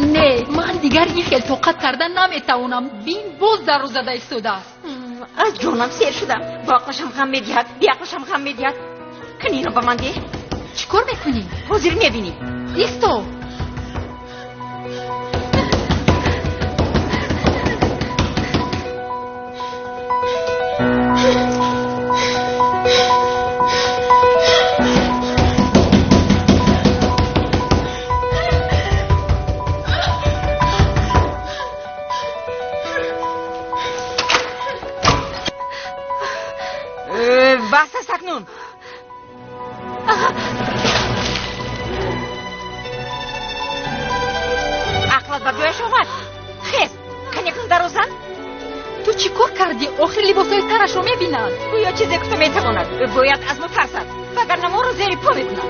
Не, ман дигар ин хел тоқат карда наметавонам. Бин, боз дарро зада истодааст. Аз ҷонам сер шудам. Бо ақлашам ғам медиҳад, беақлашам ғам медиҳад. Кани инро ба ман деҳ. Чӣ кор мекунӣ? Ҳозир мебинӣ. Исто. Бас аст акнун. Ақлат ба ҷояш омад. Хез, кани акнун дарро зан. Ту чӣ кор кардӣ? Охир либосҳои тарашро мебинанд. Гӯё чизе гуфта метавонад. Бояд аз мо тарсад, вагарна моро зери по мекунад.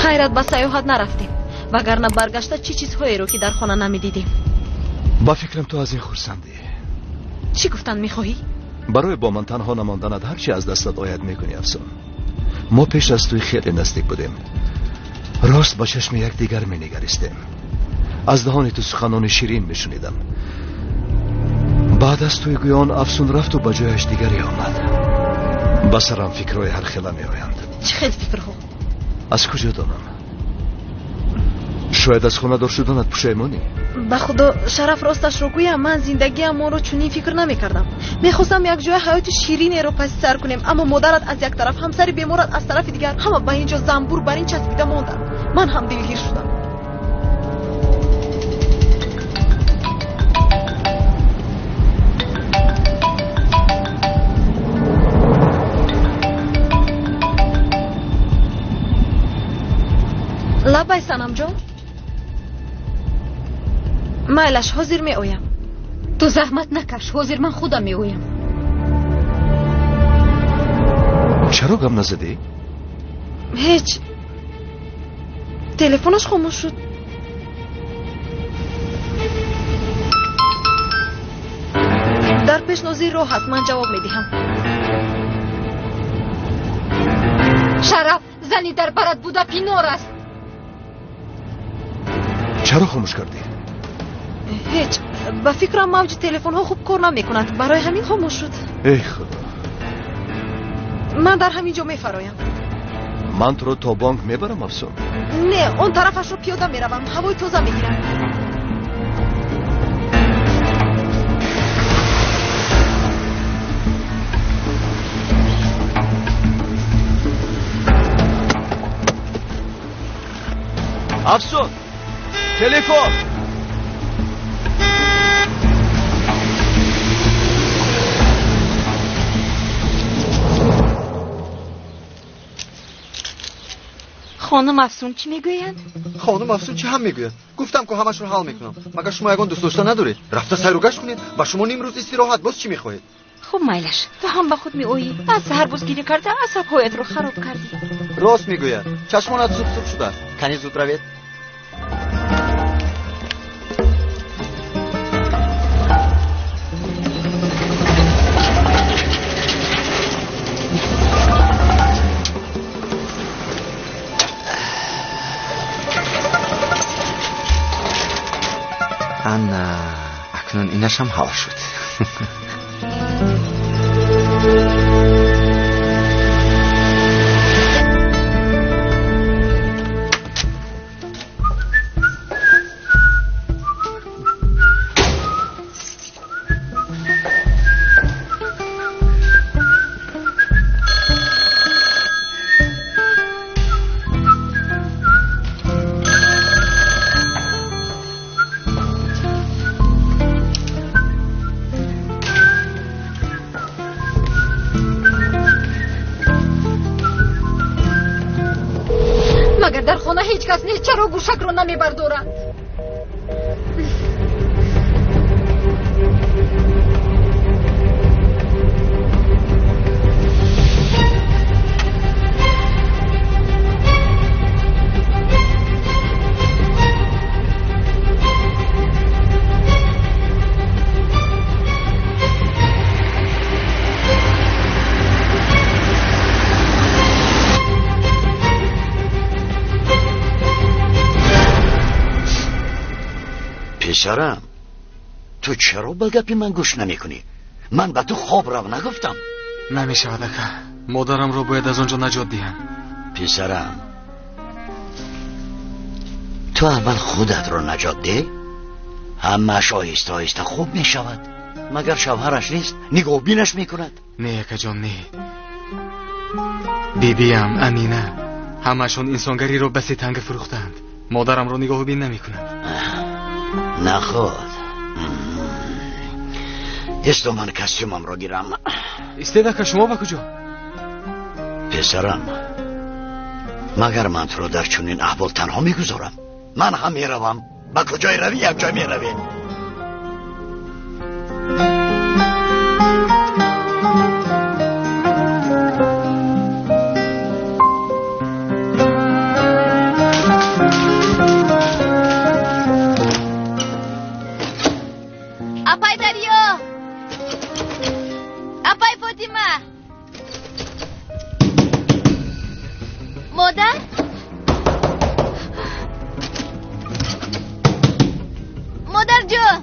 Хайрат ба саёҳат нарафтем, вагарна баргашта чӣ чизҳоеро ки дар хона намедидем. Ба фикрам ту аз ин хурсандӣ. Чӣ гуфтан мехоҳӣ? Барои бо ман танҳо намонданат ҳар чи аз дастат ояд мекунӣ, Афсун. Мо пеш аз туй хеле наздик будем. Рост ба чашми якдигар менигаристем. Аз даҳони ту суханони ширин мешунидам. Баъд аз туй гӯён Афсун рафту ба ҷояш дигаре омад. Ба сарам фикрҳои ҳархела меоянд. Чӣ хел фикрҳо? Аз куҷо донам? Шояд аз хонадор шуданат пушаймонӣ? Ба худо, Шараф, росташро гӯям, ман зиндагиамонро чунин фикр намекардам. Мехостам якҷоя ҳаёти ширинеро паси сар кунем, аммо модарат аз як тараф, ҳамсари беморат аз тарафи дигар, ҳама ба ин ҷо занбур бар ин часпида монданд. Ман ҳам дилгир шудам. Лабай, Санамҷон. Майлаш, ҳозир меоям. Ту заҳмат накаш, ҳозир ман худам меоям. Чаро гам назадӣ? Ҳеҷ. Телефонаш хомӯш шуд. Дар пеш нозир роҳ аст, ман ҷавоб медиҳам. Шараф, зани дар барат буда пинор аст. Чаро хомӯш кардӣ? Ҳеҷ. Ба фикрам мавҷи телефонҳо хуб кор намекунад, барои ҳамин хомӯш шуд. Эй худо! Ман дар ҳамин ҷо мефароям. Ман туро то бонк мебарам, Афсун? Не, он тарафашро пиёда меравам, ҳавои тоза мегирам. Афсун! Телефон! Хонум Афсун чӣ мегӯянд? Хонум Афсун чӣ ҳам мегӯяд? Гуфтам ку ҳамашро ҳал мекунам. Магар шумо ягон дӯст дошта надоред? Рафта сайру гашт кунед, ба шумо нимрӯз истироҳат, боз чӣ мехоҳед? Хуб, майлаш, ту ҳам ба худ меоӣ. Аз саҳар боз гиря карда асабҳоятро хароб кардӣ. Рост мегӯяд. Чашмонат суб суб шудааст. Кани зуд равед. Ана, акнун инашам ҳал шуд. Магар дар хона ҳеҷ кас нест? Чаро гӯшакро намебардоранд? Писарам, ту чаро ба гапи ман гӯш намекунӣ? Ман ба ту хоб рав нагуфтам. Намешавад, ака. Модарамро бояд аз он ҷо наҷот диҳам. Писарам, ту аввал худатро наҷот деҳ. Ҳамааш оҳиста оҳиста хуб мешавад. Магар шавҳараш нест, нигоҳбинаш мекунад. Не, акаҷон, не. Бибиям, Амина, ҳамаашон инсонгариро ба се танга фурӯхтаанд. Модарамро нигоҳубин намекунанд. Наход. Исто ман костюмамро гирам. Истед, ака, шумо ба куҷо? Писарам, магар ман туро дар чунин аҳвол танҳо мегузорам? Ман ҳам меравам. Ба куҷое равӣ, якҷой меравем. Апай Дарё! Апай Фотима! Модар? Модарҷон!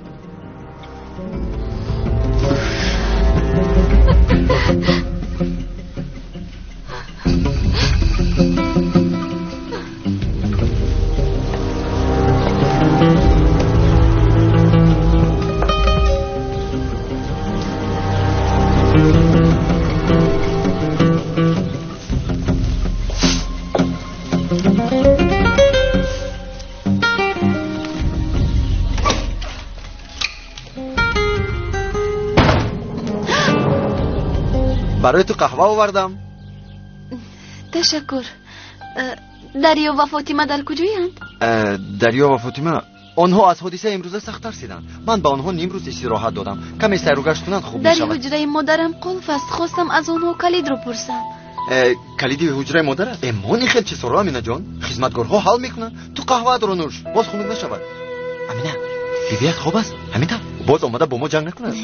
Барои ту қаҳва овардам. Ташаккур. Дарё ва Фотима дар куҷоянд? Дарё ва Фотима, онҳо аз ҳодисаи имрӯза сахт тарсиданд. Ман ба онҳо нимрӯз истироҳат додам. Каме сайругашт кунанд хуб Дар мешавад. ҳуҷраи модарам қулф аст. Хостам аз онҳо калидро пурсам. Калиди ҳуҷраи модар аст? Мо хел чизҳоро, Аминаҷон, хизматгорҳо ҳал мекунанд. Ту қаҳваатро нӯш, боз хунук нашавад. Амина, бибият хоб аст? Ҳамин тавр боз омада бо мо ҷанг накунад.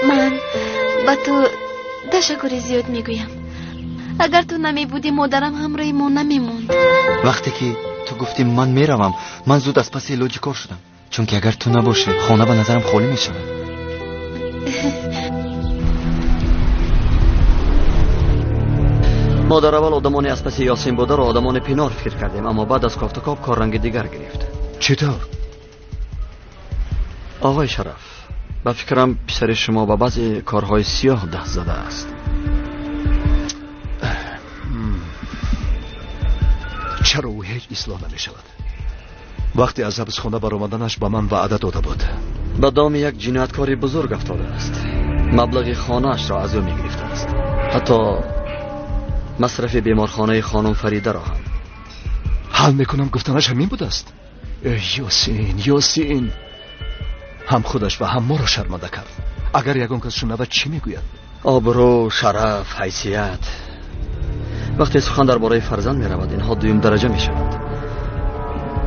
Ман ба ту ташаккури зиёд мегӯям. Агар ту намебудӣ, модарам ҳамроҳи мо намемонд. Вақте ки ту гуфтӣ ман меравам, ман зуд аз паси илоҷи кор шудам, чунки агар ту набошӣ, хона ба назарам холӣ мешавад. Мо дар аввал одамони аз паси Ёсин бударо одамони пинор фикр кардем, аммо баъд аз кофтукоб кор ранги дигар гирифт. Чӣ тавр? Оғои Шараф, ба фикрам писари шумо ба баъзе корҳои сиёҳ даст задааст. Чаро ӯ ҳеҷ ислоҳ намешавад? Вақте аз ҳабсхона баромаданаш ба ман ваъда дода буд. Ба доми як ҷинояткори бузург афтодааст. Маблағи хонаашро аз ӯ мегирифтааст. Ҳатто масрафи беморхонаи хонум Фаридаро ҳам. Ҳал мекунам гуфтанаш ҳамин будааст. Эй Ёсин, Ёсин, ҳам худаш ва ҳам моро шарманда кард. Агар ягон кас шунавад, чӣ мегӯяд? Обрӯ, шараф, ҳайсият. Вақте сухан дар бораи фарзанд меравад, инҳо дуюм дараҷа мешаванд.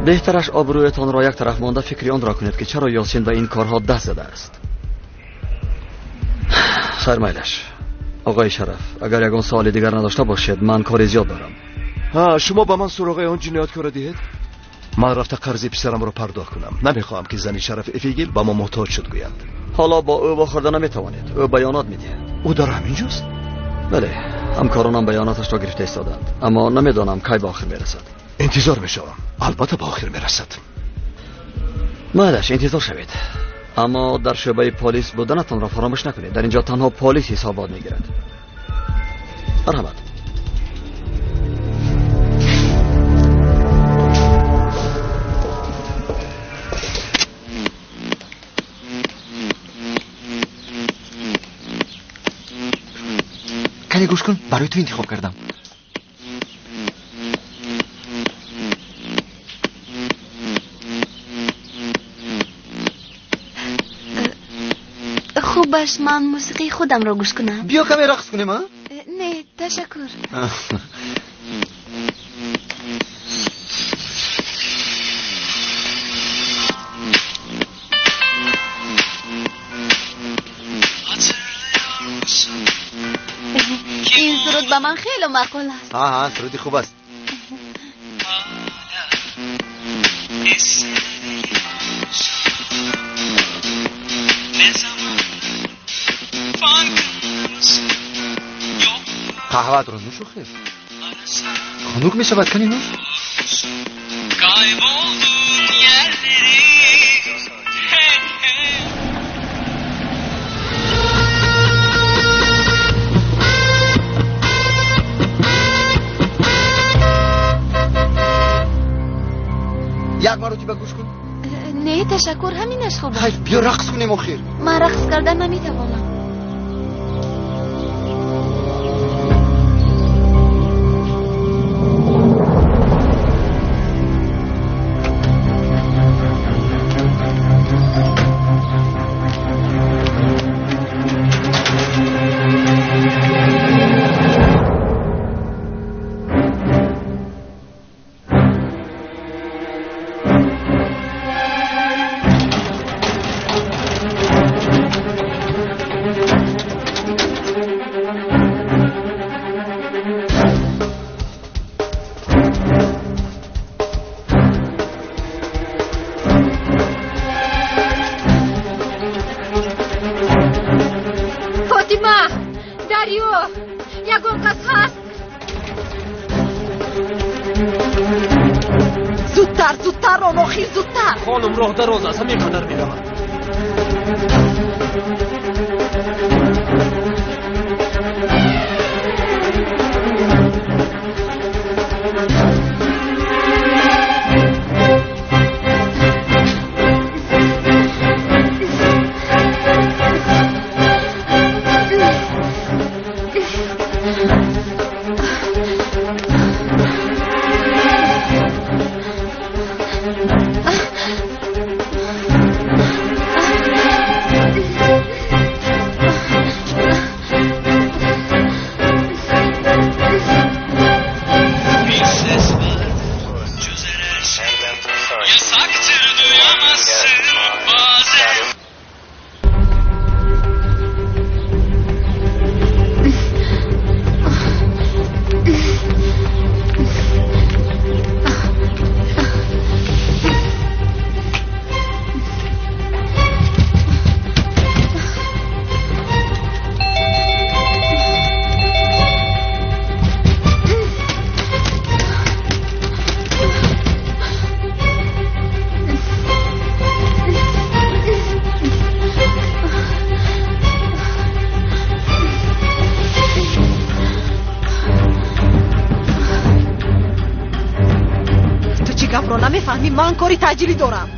Беҳтараш обрӯятонро як тараф монда фикри онро кунед, ки чаро Ёсин ба ин корҳо даст задааст. Хайр, майлаш. Оғои Шараф, агар ягон суоли дигар надошта бошед, ман кори зиёд дорам. Ҳа, шумо ба ман суроғаи он ҷинояткорро диҳед? Ман рафта қарзи писарамро пардохт кунам. Намехоҳам, ки зани Шараф Эфигил ба мо муҳтоҷ шуд гӯянд. Ҳоло бо ӯ вохӯрда наметавонед. Ӯ баёнот медиҳад. Ӯ дар ҳамин ҷост? Бале, ҳамкоронам баёноташро гирифта истоданд, аммо намедонам кай ба охир мерасад. Интизор мешавам. Албатта ба охир мерасад. Майлаш, интизор шавед. Аммо дар шӯъбаи полис буданатонро фаромӯш накунед. Дар инҷо танҳо полис ҳисобот мегирад. Марҳамат. Кане гӯш кун, барои ту интихоб кардам. Хубаш ман мусиқии худамро гӯш кунам. Биё каме рақс кунем, а? Не, ташаккур. Ин суруд ба ман хеле маъқул аст. Ҳа, суруди хуб аст. Қаҳваатро нӯшу хир. Хунук мешавад, кани нӯш. Як маротиба гӯш кун. Не, ташаккур, ҳаминаш хуб аст. Хайр, биё рақс кунем охир. Ман рақс кардан наметавонам. Хонум, роҳ дароз аст, ҳамин қадар меравад. Намефаҳмӣ, ман кори таъҷилӣ дорам.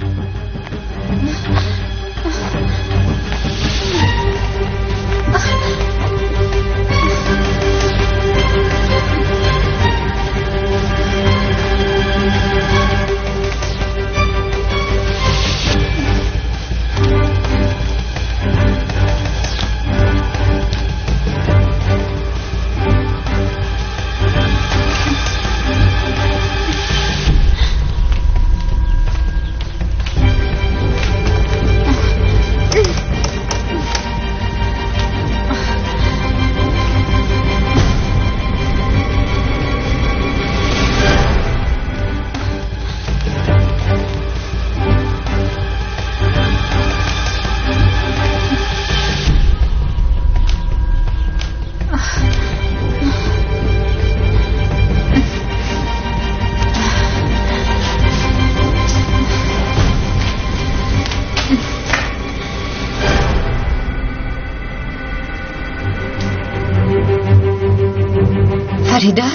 Фарида?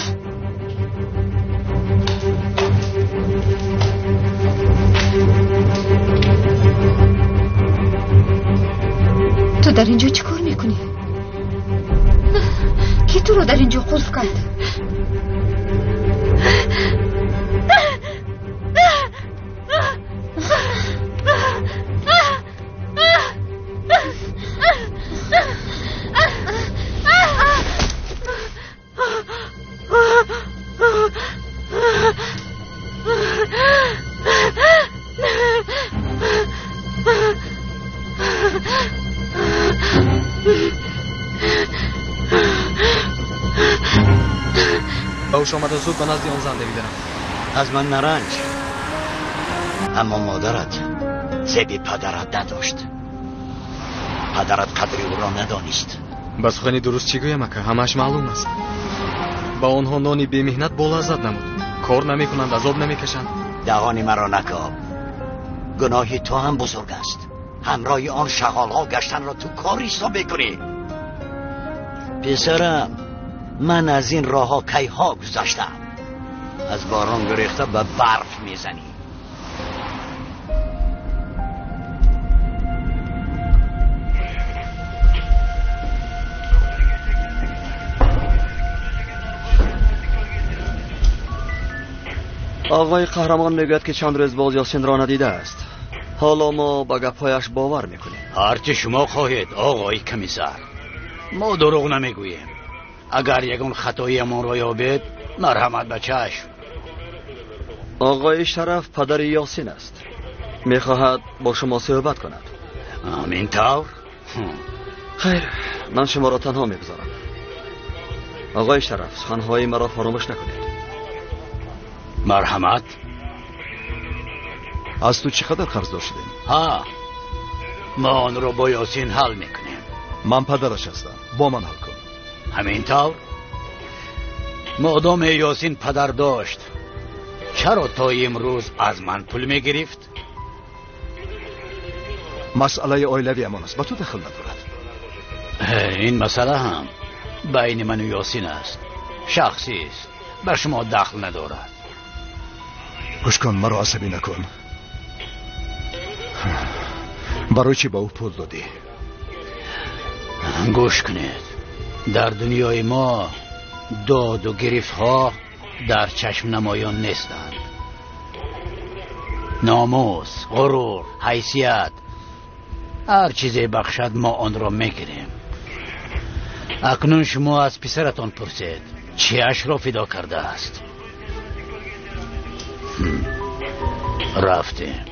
Ту дар инҷо чӣ кор мекунӣ? Кӣ туро дар инҷо қулф кард? Омада зуд ба назди он зан давидаам. Аз ман наранҷ, аммо модарат Зеби падарат надошт. Падарат қадри ӯро надонист. Ба сухани дуруст чӣ гӯям, ака? Ҳамааш маълум аст. Ба онҳо нони бемеҳнат бо лаззат намуд. Кор намекунанд, азоб намекашанд. Даҳони маро накоб. Гуноҳи ту ҳам бузург аст. Ҳамроҳи он шағолҳо гаштанро ту кор ҳисоб мекунӣ. Писарам, ман аз ин роҳҳо кайҳо гузаштам. Аз борон гурехта ба барф мезанӣ. Оғои Қаҳрамон мегӯяд, ки чанд рӯз боз Ёсинро надидааст. Ҳоло мо ба гапҳояш бовар мекунем. Ҳарчи шумо хоҳед, оғои комиссар. Мо дурӯғ намегӯем. Агар ягон хатоиамонро ёбед, марҳамат ба чашм. Оғои Шараф падари Ёсин аст. Мехоҳад бо шумо суҳбат кунад. Ҳамин тавр? Хайр, ман шуморо танҳо мегузорам. Оғои Шараф, суханҳои маро фаромӯш накунед. Марҳамат. Аз ту чӣ қадар қарздор шудем? Ҳа, мо онро бо Ёсин ҳал мекунем. Ман падараш ҳастам, бо ман ҳал кун. Ҳамин тавр? Модоме Ёсин падар дошт, чаро то имрӯз аз ман пул мегирифт? Масъалаи оилавиамон аст, ба ту дахл надорад. Ин масъала ҳам байни ману Ёсин аст, шахсист, ба шумо дахл надорад. Гӯш кун, маро асабӣ накун. Барои чӣ ба ӯ пул додӣ? Гӯш кунед, дар дунёи мо доду гирифтҳо дар чашм намоён нестанд. Номус, ғурур, ҳайсият, ҳар чизе бахшад, мо онро мегирем. Акнун шумо аз писаратон пурсед, чиашро фидо кардааст. Рафтем.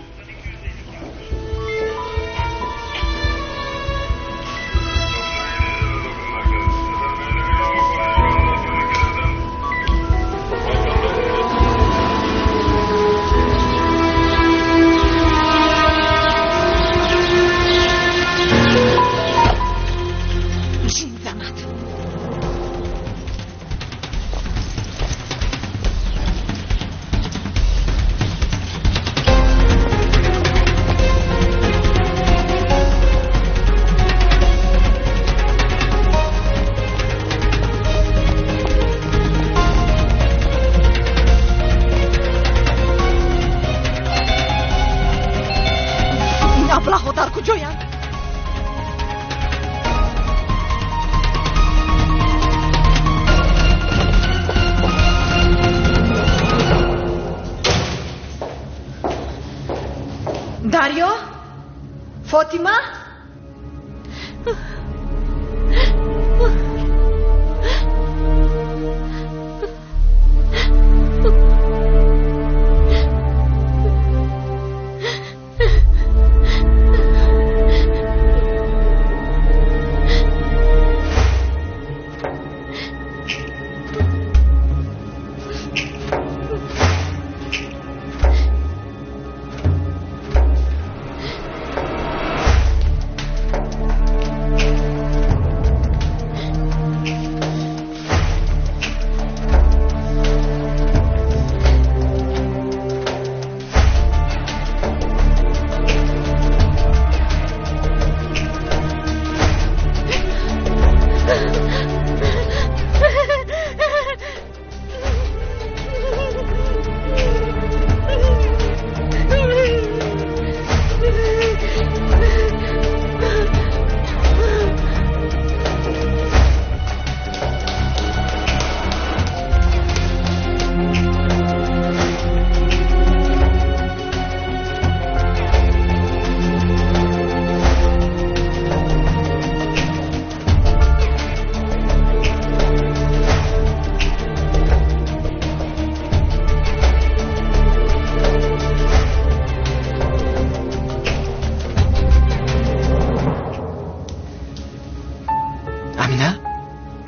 Дарё? Фотима?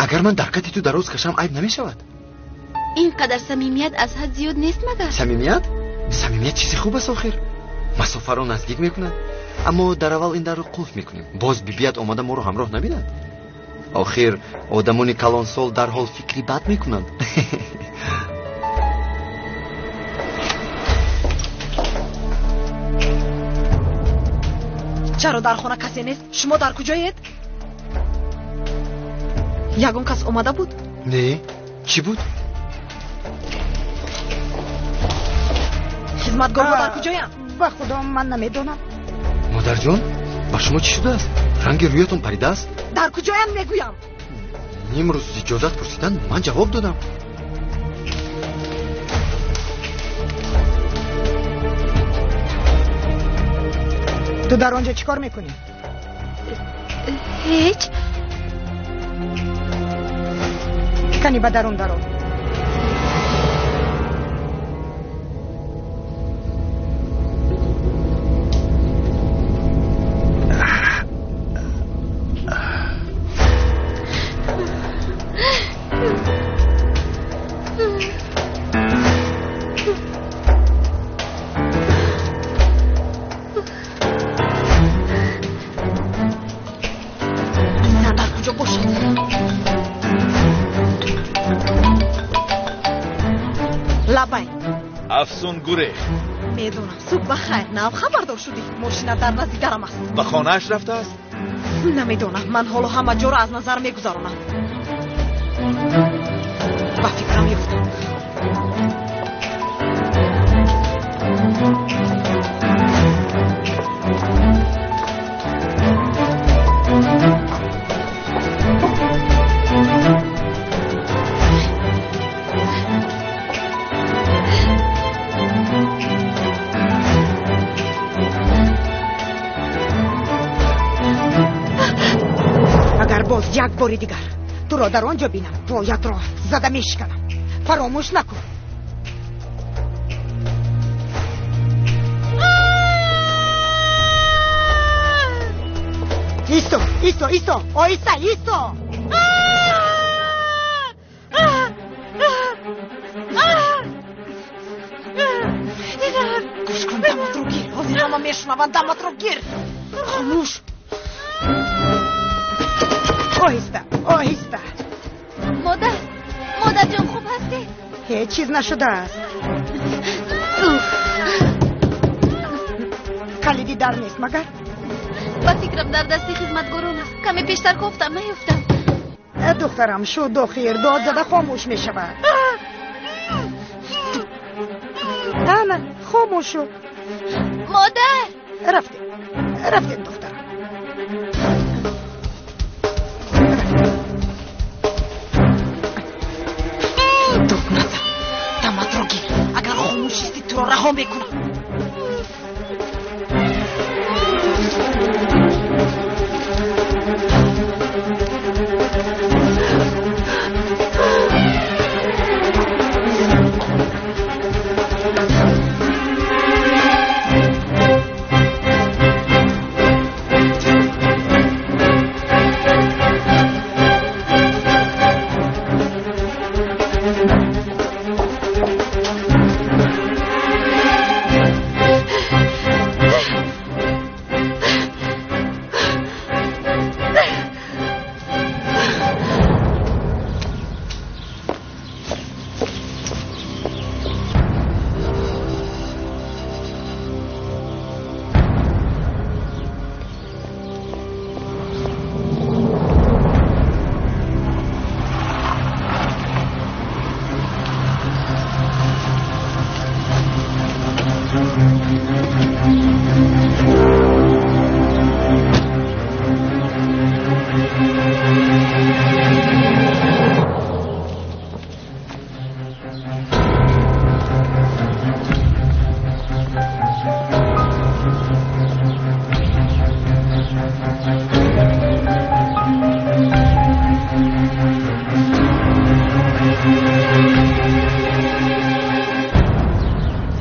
Агар ман дар кати ту дароз кашам, айб намешавад? Ин қадар самимият аз ҳад зиёд нест магар? Самимият? Самимият чизи хуб аст охир. Масофаро наздик мекунад. Аммо дар аввал ин дарро қулф мекунем. Боз бибият омада моро ҳамроҳ набинад. Охир одамони калонсол дарҳол фикри бад мекунанд. Чаро дар хона касе нест? Шумо дар куҷоед? Ягон кас омада буд? Не, чӣ буд? Хизматгорҳо дар куҷоянд? Ба худо ман намедонам. Модарҷон, ба шумо чӣ шудааст? Ранги рӯятон паридааст? Дар куҷоянд мегӯям? Нимрӯз иҷозат пурсидан, ман ҷавоб додам. Ту дар он ҷо чӣ кор мекунӣ? Ҳеҷ. Кани ба дарун даро. Афсун гурехт. Медонам. Субҳ ба хайр. Нав хабардор шудӣ. Мошина дар назди дарам аст. Ба хонааш рафтааст? Намедонам. Ман ҳоло ҳама ҷоро аз назар мегузаронам. Ба фикрам ёфтам. Як бори дигар туро дар он ҷо бинам, поятро зада мешиканам. Фаромӯш накун. Исто, исто, исто, оҳиста, исто. Гӯш кун, даматро гир. Ҳозир ҳама мешунаванд, даматро гир. Хомӯш. Оҳиста, оҳиста. Модар, модарҷон, хуб ҳастӣ? Ҳеҷ чиз нашудааст. Калиди дар нест магар? Ба фикрам дар дасти хизматгорон аст. Каме пештар кофтам, наёфтам. Духтарам, шуд охир, дод зада хомӯш мешавад. Ана, хомӯш шуд. Модар! Рафтем, рафтем, духтарам. Агар хомӯш истӣ туро раҳо мекунам.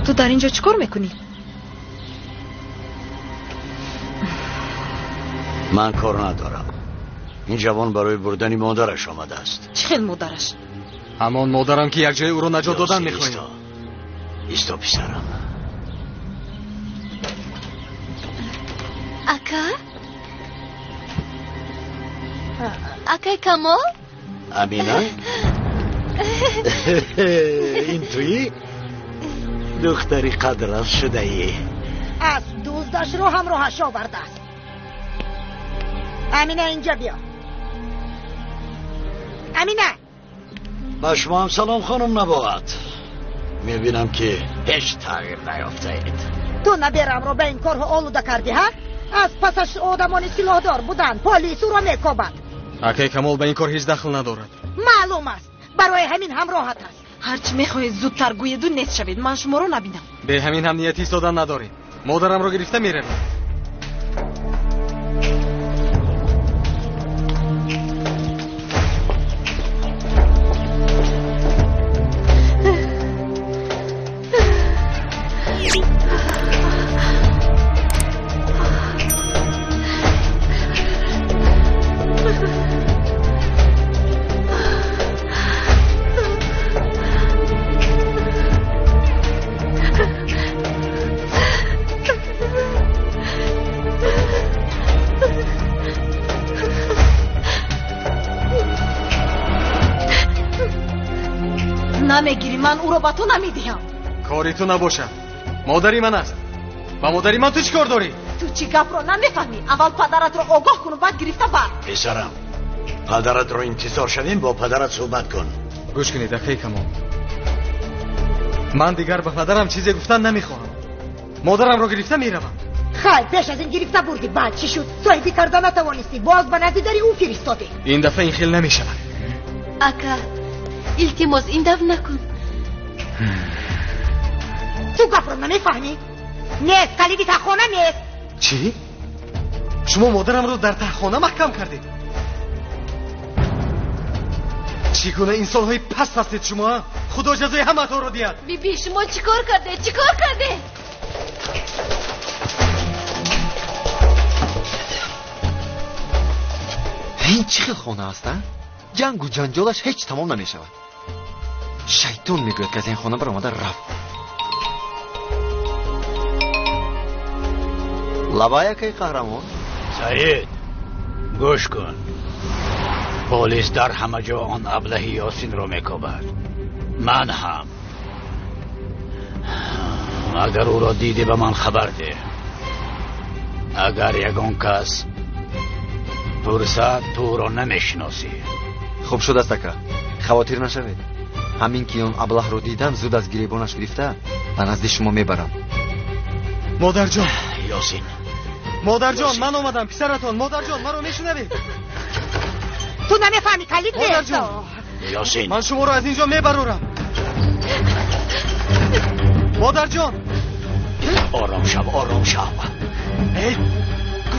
Ту дар ин ҷо чӣ кор мекунӣ? Ман кор надорам. Ин ҷавон барои бурдани модараш омадааст. Чӣ хел модараш? Ҳамон модарам ки якҷоя ӯро наҷот додан мехоҳем. Исто, писарам. Ака? Акай Камол? Амина? Ин туӣ? Духтари қадрас шудаӣ. Аз дуздашро ҳамроҳаш овардааст. Амина, инҷа биё. Амина! Ба шумо ҳам салом, хонум Набоат. Мебинам ки ҳеҷ тағйир наёфтаед. Ту наберамро ба ин корҳо олуда кардӣ, ҳа? Аз пасаш одамони силоҳдор буданд, полис ӯро мекобад. Акай Камол ба ин кор ҳеҷ дахл надорад. Маълум аст, барои ҳамин ҳамроҳат аст. Ҳарчи мехоҳед зудтар гӯеду нест шавед, ман шуморо набинам. Бе ҳамин ҳам нияти истодан надорем. Модарамро гирифта меравем. Намегирӣ, ман ӯро ба ту намедиҳам. Кори ту набошад. Модари ман аст. Ба модари ман ту чӣ кор дорӣ? Ту чӣ гапро намефаҳмӣ? Аввал падаратро огоҳ куну, баъд гирифта бар. Писарам, падаратро интизор шавем, бо падарат суҳбат кун. Гӯш кунед, акай Камол. Ман дигар ба падарам чизе гуфтан намехоҳам. Модарамро гирифта меравам. Хайр, пеш аз ин гирифта бурдӣ, баъд чӣ шуд? Соҳибӣ карда натавонистӣ, боз ба назди дари ӯ фиристодӣ. Ин дафъа ин хел намешавад. Ака, илтимос, ин дафъ накун. Ту гапро намефаҳмӣ? Нест, калиди таҳхона нест. Чӣ? Шумо модарамро дар таҳхона маҳкам кардед? Чӣ гуна инсонҳои паст ҳастед шумо? Худо ҷазои ҳамаатонро диҳад. Биби, шумо чӣ кор кардед? Чӣ кор кардед? Ин чӣ хел хона аст, а? Ҷангу ҷанҷолаш ҳеҷ тамом намешавад. Шайтон мегӯяд, ки аз ин хона баромада рафт. Лабай, акай қаҳрамон. Саид, гӯш кун. Полис дар ҳама ҷо он аблаҳи Ёсинро мекобад. Ман ҳам. Агар ӯро дидӣ, ба ман хабар деҳ. Агар ягон кас пурсад, ту ӯро намешиносӣ. Хуб шудааст, ака. Хавотир нашавед. Ҳамин ки он аблаҳро дидам, зуд аз гиребонаш гирифта ба назди шумо мебарам. Модарҷон. Ёсин. Модарҷон, ман омадам, писаратон. Модарҷон, маро мешунавед? Ту намефаҳмӣ, калид нест. Модарҷон. Ёсин. Ман шуморо аз ин ҷо мебарорам. Модарҷон. Ором шав, ором шав. Эй,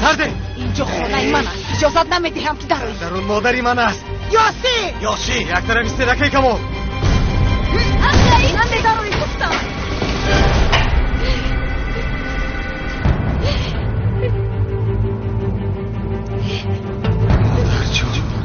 тарде. Инҷо хонаи ман аст. Иҷозат намедиҳам ки дароӣ. Дарун модари ман аст. Ёсин! Ёсин! Як тараф истед, акай Камол. Акай, намедароӣ гуфтам. Модарҷон.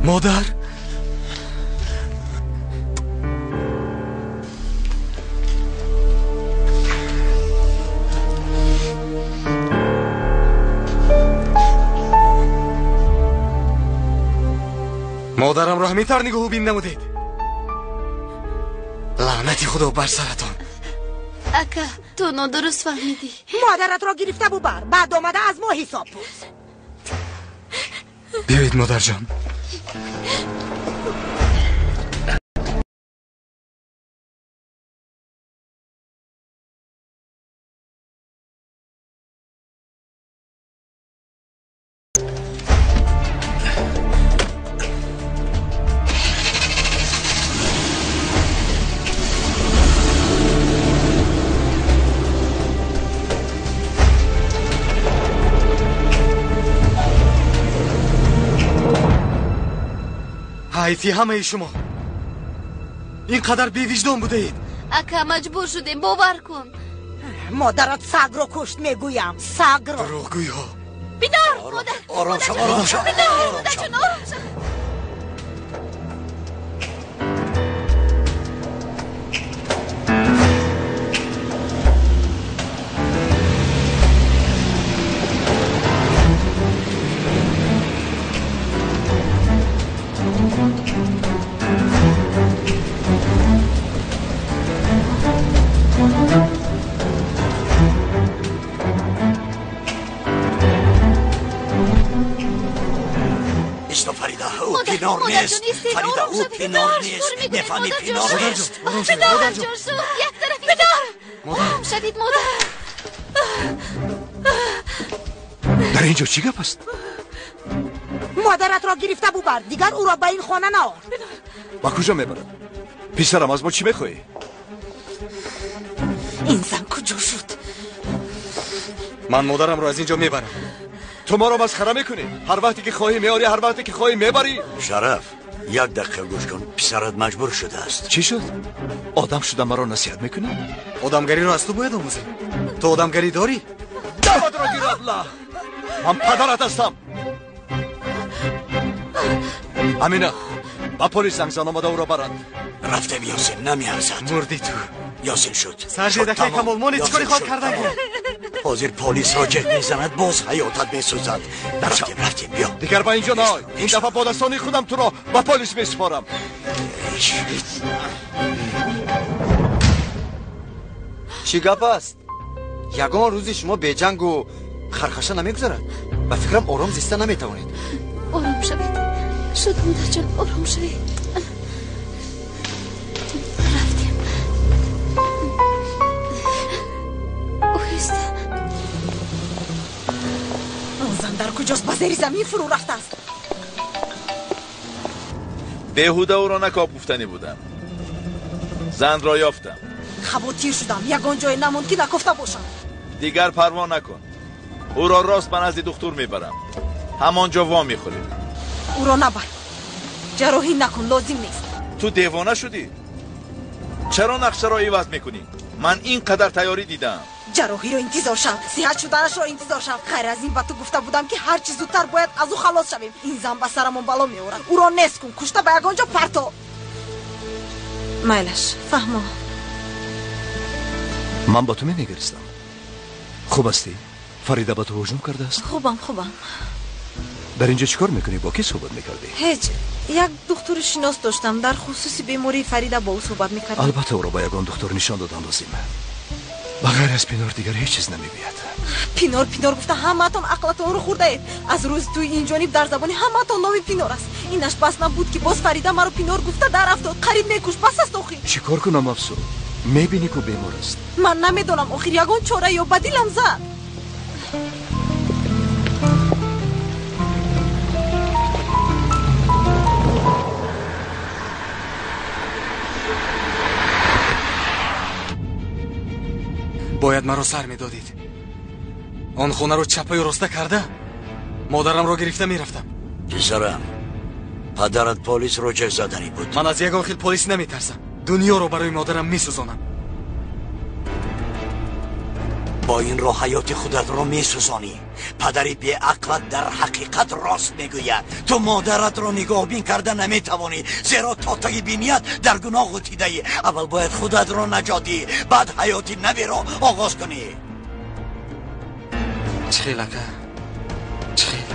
Модар? Модарамро ҳамин тавр нигоҳубин намудед? Лаънати Худо бар саратон. Ака, ту нодуруст фаҳмидӣ. Модаратро гирифта бубар, баъд омада аз мо ҳисоб пурс. Биёед, модарҷон. ҳайфи ҳамаи шумо. Ин қадар бевиҷдон будаед. Ака, маҷбур шудем, бовар кун. Модарат сагро кушт, мегӯям, сагро. Дурӯғгӯйҳо. Бидор, модар. Ором шав, ором шав. Бидор, модарҷон, ором шав. Пинор нест, Фарида, ӯ пинор нест, мефаҳмӣ, пинор нест. Модарҷон, шуд, як тарафи бидор. Ором шавед, модар. Дар ин ҷо чӣ гап аст? Модаратро гирифта бубар, дигар ӯро ба ин хона наор. Ба куҷо мебарад? Писарам, аз мо чӣ мехоҳӣ? Ин зан куҷо шуд? Ман модарамро аз ин ҷо мебарам. Ту моро масхара мекунӣ? Ҳар вақте ки хоҳӣ меорӣ, ҳар вақте ки хоҳӣ мебарӣ. Шараф, як дақиқа гӯш кун, писарат маҷбур шудааст. Чӣ шуд? Одам шуда маро насиҳат мекунӣ? Одамгариро аз ту бояд омӯзем. Ту одамгарӣ дорӣ? Даватро гир, аблаҳ! Ман падарат ҳастам. Амина, ба полис занг зан, омада ӯро баранд. Рафтем, Ёсин, намеарзад. Мурдӣ ту. Ёсин шуд. Саржи дақиқа Камол, мо чӣ кори хоҳад кардан? Ҳозир полисро ҷеғ мезанад, боз ҳаётат месӯзад. Рафтем, рафтем, биё. Дигар ба инҷо наой. Ин дафъа бо дастони худам туро ба полис месупорам. Чӣ гап аст? Ягон рӯзи шумо беҷангу хархаша намегузарад. Ба фикрам, ором зиста наметавонед. Ором шавед. Шуд, модарҷон, ором шавед. Рафтем. Оҳиста. Он зан дар куҷост? Ба зери замин фурӯ рафтааст. Беҳуда ӯро накоб гуфтанӣ будам. Занро ёфтам. Хавотир шудам, ягон ҷое намонд, ки накофта бошам. Дигар парво накун. Ӯро рост ба назди духтур мебарам. Ҳамон ҷо во мехӯрем. Ӯро набар, ҷарроҳӣ накун, лозим нест. Ту девона шудӣ? Чаро нақшаро иваз мекунӣ? Ман ин қадар тайёрӣ дидам. Ҷарроҳиро интизор шав, сиҳат шуданашро интизор шав. Хайр аз ин ба ту гуфта будам, ки ҳарчи зудтар бояд аз ӯ халос шавем. Ин зан ба сарамон бало меорад. Ӯро нест кун, кушта ба ягон ҷо парто. Майлаш, фаҳмо. Ман ба ту менигаристам. Хуб ҳастӣ? Фарида ба ту ҳуҷум кардааст? Хубам, хубам. Дар инҷо чӣ кор мекунӣ? Бо кӣ суҳбат мекардӣ? Ҳеҷ. Як духтури шинос доштам. Дар хусуси бемории Фарида бо ӯ суҳбат мекардам. Албатта, ӯро ба ягон духтур нишон додан лозим. Ба ғайр аз Пинор дигар ҳеҷ чиз намегӯяд. Пинор, Пинор гуфта ҳамаатон ақлатонро хӯрдаед. Аз рӯзи тӯи ин ҷониб дар забони ҳамаатон номи Пинор аст. Инаш бас набуд, ки боз Фарида маро Пинор гуфта дар афтод. Қариб мекушт. Бас аст охир. Чӣ кор кунам, Афсун? Мебинӣ, ку бемор аст. Ман намедонам, охир ягон чора ё ба дилам зад. Бояд маро сар медодед. Он хонаро чапаю роста карда, модарамро гирифта мерафтам. Писарам, падарат полисро ҷеғ заданӣ буд. Ман аз ягон хел полис наметарсам. Дунёро барои модарам месӯзонам. Бо ин роҳ ҳаёти худатро месӯзонӣ. Падари беақлат дар ҳақиқат рост мегӯяд. Ту модаратро нигоҳбин карда наметавонӣ, зеро то таги биният дар гуноҳ ғутидаӣ. Аввал бояд худатро наҷот диҳӣ, баъд ҳаёти наверо оғоз кунӣ. Чӣ хел, ака? Чӣ хел?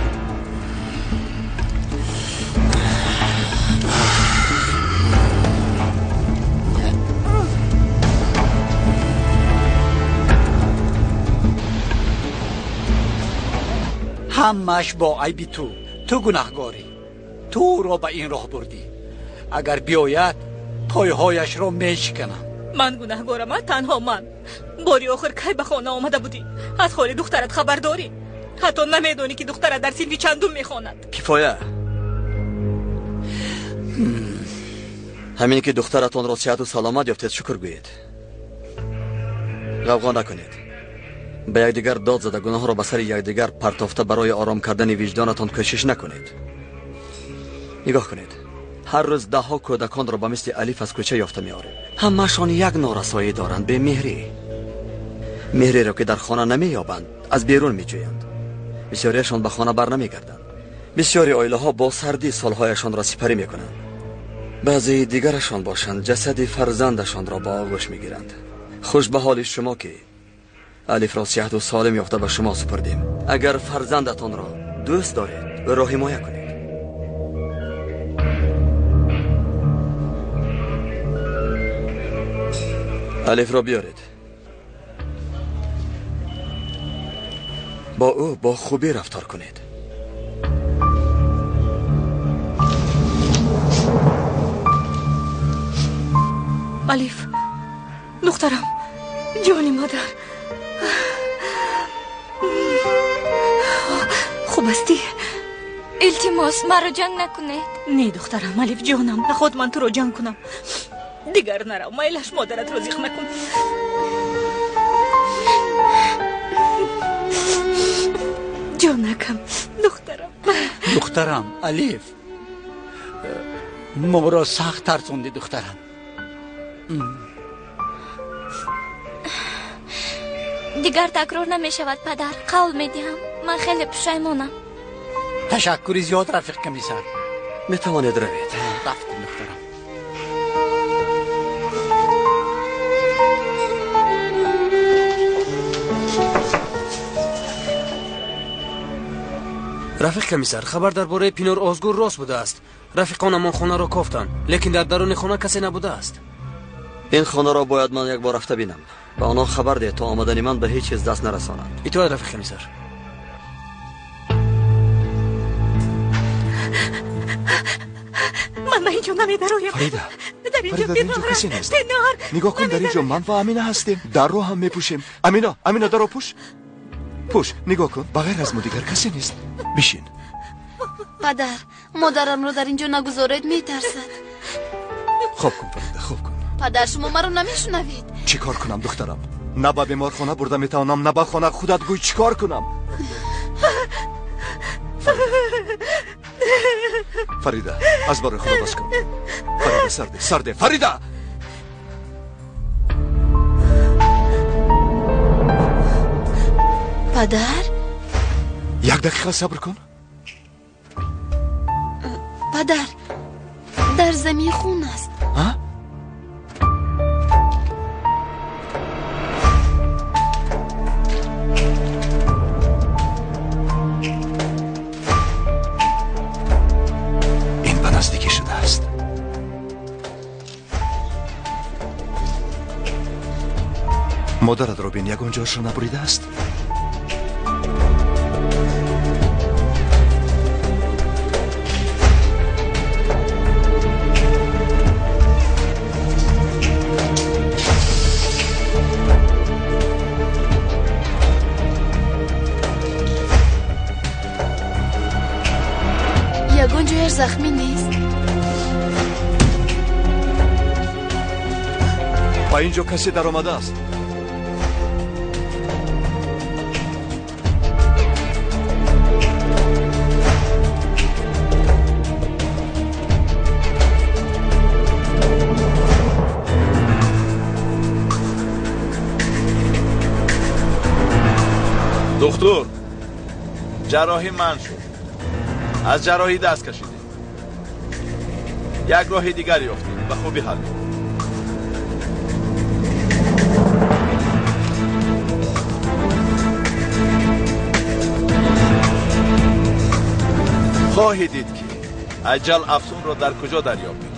Ҳамааш бо айби ту. Ту гунаҳгорӣ. Ту ӯро ба ин роҳ бурдӣ. Агар биёяд, пойҳояшро мешиканам. Ман гунаҳгорам, танҳо ман. Бори охир кай ба хона омада будӣ? Аз ҳоли духтарат хабар дорӣ? Ҳатто намедонӣ, ки духтарат дар синфи чандум мехонад. Кифоя, ҳамин ки духтаратонро сиҳату саломат ёфтед, шукр гӯед. Ғавғо накунед. Ба якдигар дод зада, гуноҳро ба сари якдигар партофта барои ором кардани виҷдонатон кӯшиш накунед. Нигоҳ кунед, Ҳар рӯз даҳҳо кӯдаконро ба мисли Алиф аз кӯча ёфта меорем. Ҳамаашон як норасоӣ доранд, бемеҳрӣ. Меҳреро ки дар хона намеёбанд, аз берун меҷӯянд. Бисёриашон ба хона бар намегарданд. Бисёри оилаҳо бо сардӣ солҳояшонро сипарӣ мекунанд. Баъзеи дигарашон бошанд, ҷасади фарзандашонро ба оғӯш мегиранд. Хуш ба ҳоли шумо ки Алифро сиҳату солим ёфта ба шумо супурдем. Агар фарзандатонро дӯст доред, ӯро ҳимоя кунед. Алифро биёред. Бо ӯ бо хубӣ рафтор кунед. Алиф, духтарам, ҷони модар, хуб ҳастӣ? Илтимос, маро ҷанг накунед. Не, духтарам, Алиф ҷонам, наход ман туро ҷанг кунам. Дигар нарав, майлаш модаратро зиқ накун. Ҷонакам, духтарам. Духтарам, Алиф, моро сахт тарсонди, духтарам. Дигар такрор намешавад, падар. Қавл медиҳам, ман хеле пушаймонам. Ташаккури зиёд, рафиқ комиссар. Метавонед равед. Рафтем, духтарам. Рафиқ комиссар, хабар дар бораи Пинор Озгур рост будааст. Рафиқонамон хонаро кофтанд, лекин дар даруни хона касе набудааст. Ин хонаро бояд ман як бор рафта бинам. Ба онҳо хабар деҳ, то омадани ман ба ҳеҷ чиз даст нарасонанд. Итоат, рафиқ комиссар. Ман ба инҷо намедароям. Фарида, Фарида, дар инҷо касе нест. Нигоҳ кун, дар инҷо ман ва Амина ҳастем. Дарро ҳам мепӯшем. Амина, Амина, дарро пӯш. Пӯш, нигоҳ кун, ба ғайр аз мо дигар касе нест. Бишин. Падар, модарамро дар инҷо нагузоред, метарсад. Хоб кун, Фарида, хоб кун. Падар, шумо маро намешунавед. Чӣ кор кунам, духтарам? На ба беморхона бурда метавонам, на ба хона. Худат гӯй, чӣ кор кунам? Фарида, аз барои худо бас кун. Фарида, сарде, сарде, Фарида! Падар? Як дақиқа сабр кун. Падар, дар замин хун аст. А? Ин ба наздикӣ шудааст. Модаратро бин, ягон ҷоашро набуридааст? Ягон ҷояш захмӣ нест. Ба ин ҷо касе даромадааст. Духтур, ҷарроҳӣ манъ шуд. Аз ҷарроҳӣ даст кашидем. Як роҳи дигар ёфтем, ба хубӣ ҳал мекунем. Хоҳӣ дид, ки аҷал афсунро дар куҷо дарёб мекунад.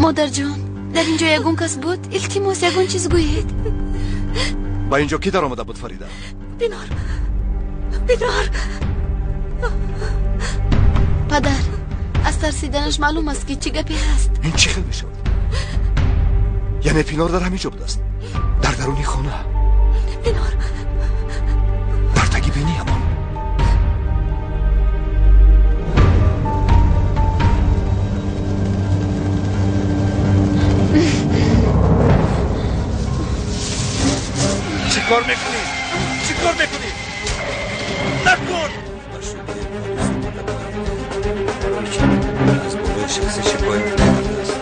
Модарҷон, дар ин ҷо ягон кас буд? Илтимос, ягон чиз гӯед. Ба ин ҷо кӣ даромада буд, Фарида? Пинор, Пинор. Падар, аз тарсиданаш маълум аст, ки чӣ гапе ҳаст. Ин чӣ хел мешавад? Яъне Пинор дар ҳамин ҷо будааст, дар даруни хона. Пинор дар таги биниямон. Чӣ кор мекунӣ? Чӣ кор мекунӣ? Накун! Аз болои шахсе шикоят кардааст,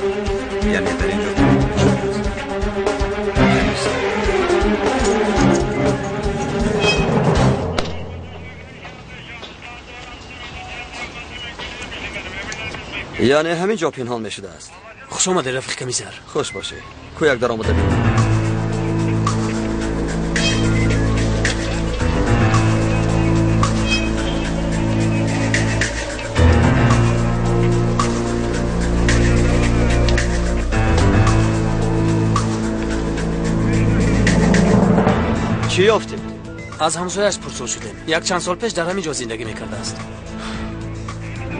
яъне дар ин ҷо пинҳон мешудааст. Комиссар. Яъне ҳамин ҷо пинҳон мешудааст. Хуш омадед, рафиқ комиссар. Хуш бошӣ. Ку як даромада бин. Чӣ ёфтед? Аз ҳамсояаш пурсон шудем. Як чанд сол пеш дар ҳамин ҷо зиндагӣ мекардааст.